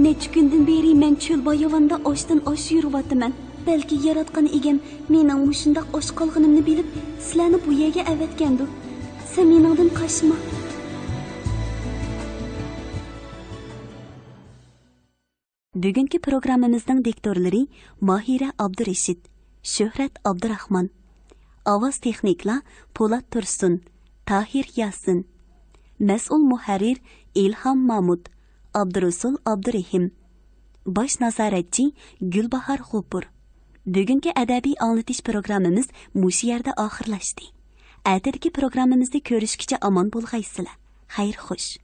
نەچچە كۈندىن بېرى مەن چۆل باياۋاندا ئاشتىن ئاش يۈرۈۋاتىمەن. بەلكى ياراتقان ئىگەم مېنىڭ مۇشۇنداق ئاچ قالغىنىمنى بىلىپ، سىلەرنى بۇ يەرگە ئەۋەتكەندۇ. سەن مېنىڭدىن قاچما. بۈگۈنكى پروگراممىمىزنىڭ دىكتورلىرى ماھىرە ئابدۇرېشىت، شۆھرەت ئابدۇراخمان. ئاۋاز تېخنىكلار پولات تۇرسۇن، تاھىر ياسىن. مەسئۇل مۇھەررىر ئىلھام مامۇت، ئابدۇرۇسۇل ئابدۇرېھىم. باش نازارەتچى گۈلباھار غوپۇر. بۈگۈنكى ئەدەبىي ئاڭلىتىش پروگراممىمىز مۇشۇ يەردە ئاخىرلاشتى. ئەتىدىكى پروگراممىمىزدا كۆرۈشكىچە ئامان بولغايسىلەر. خەير خوش.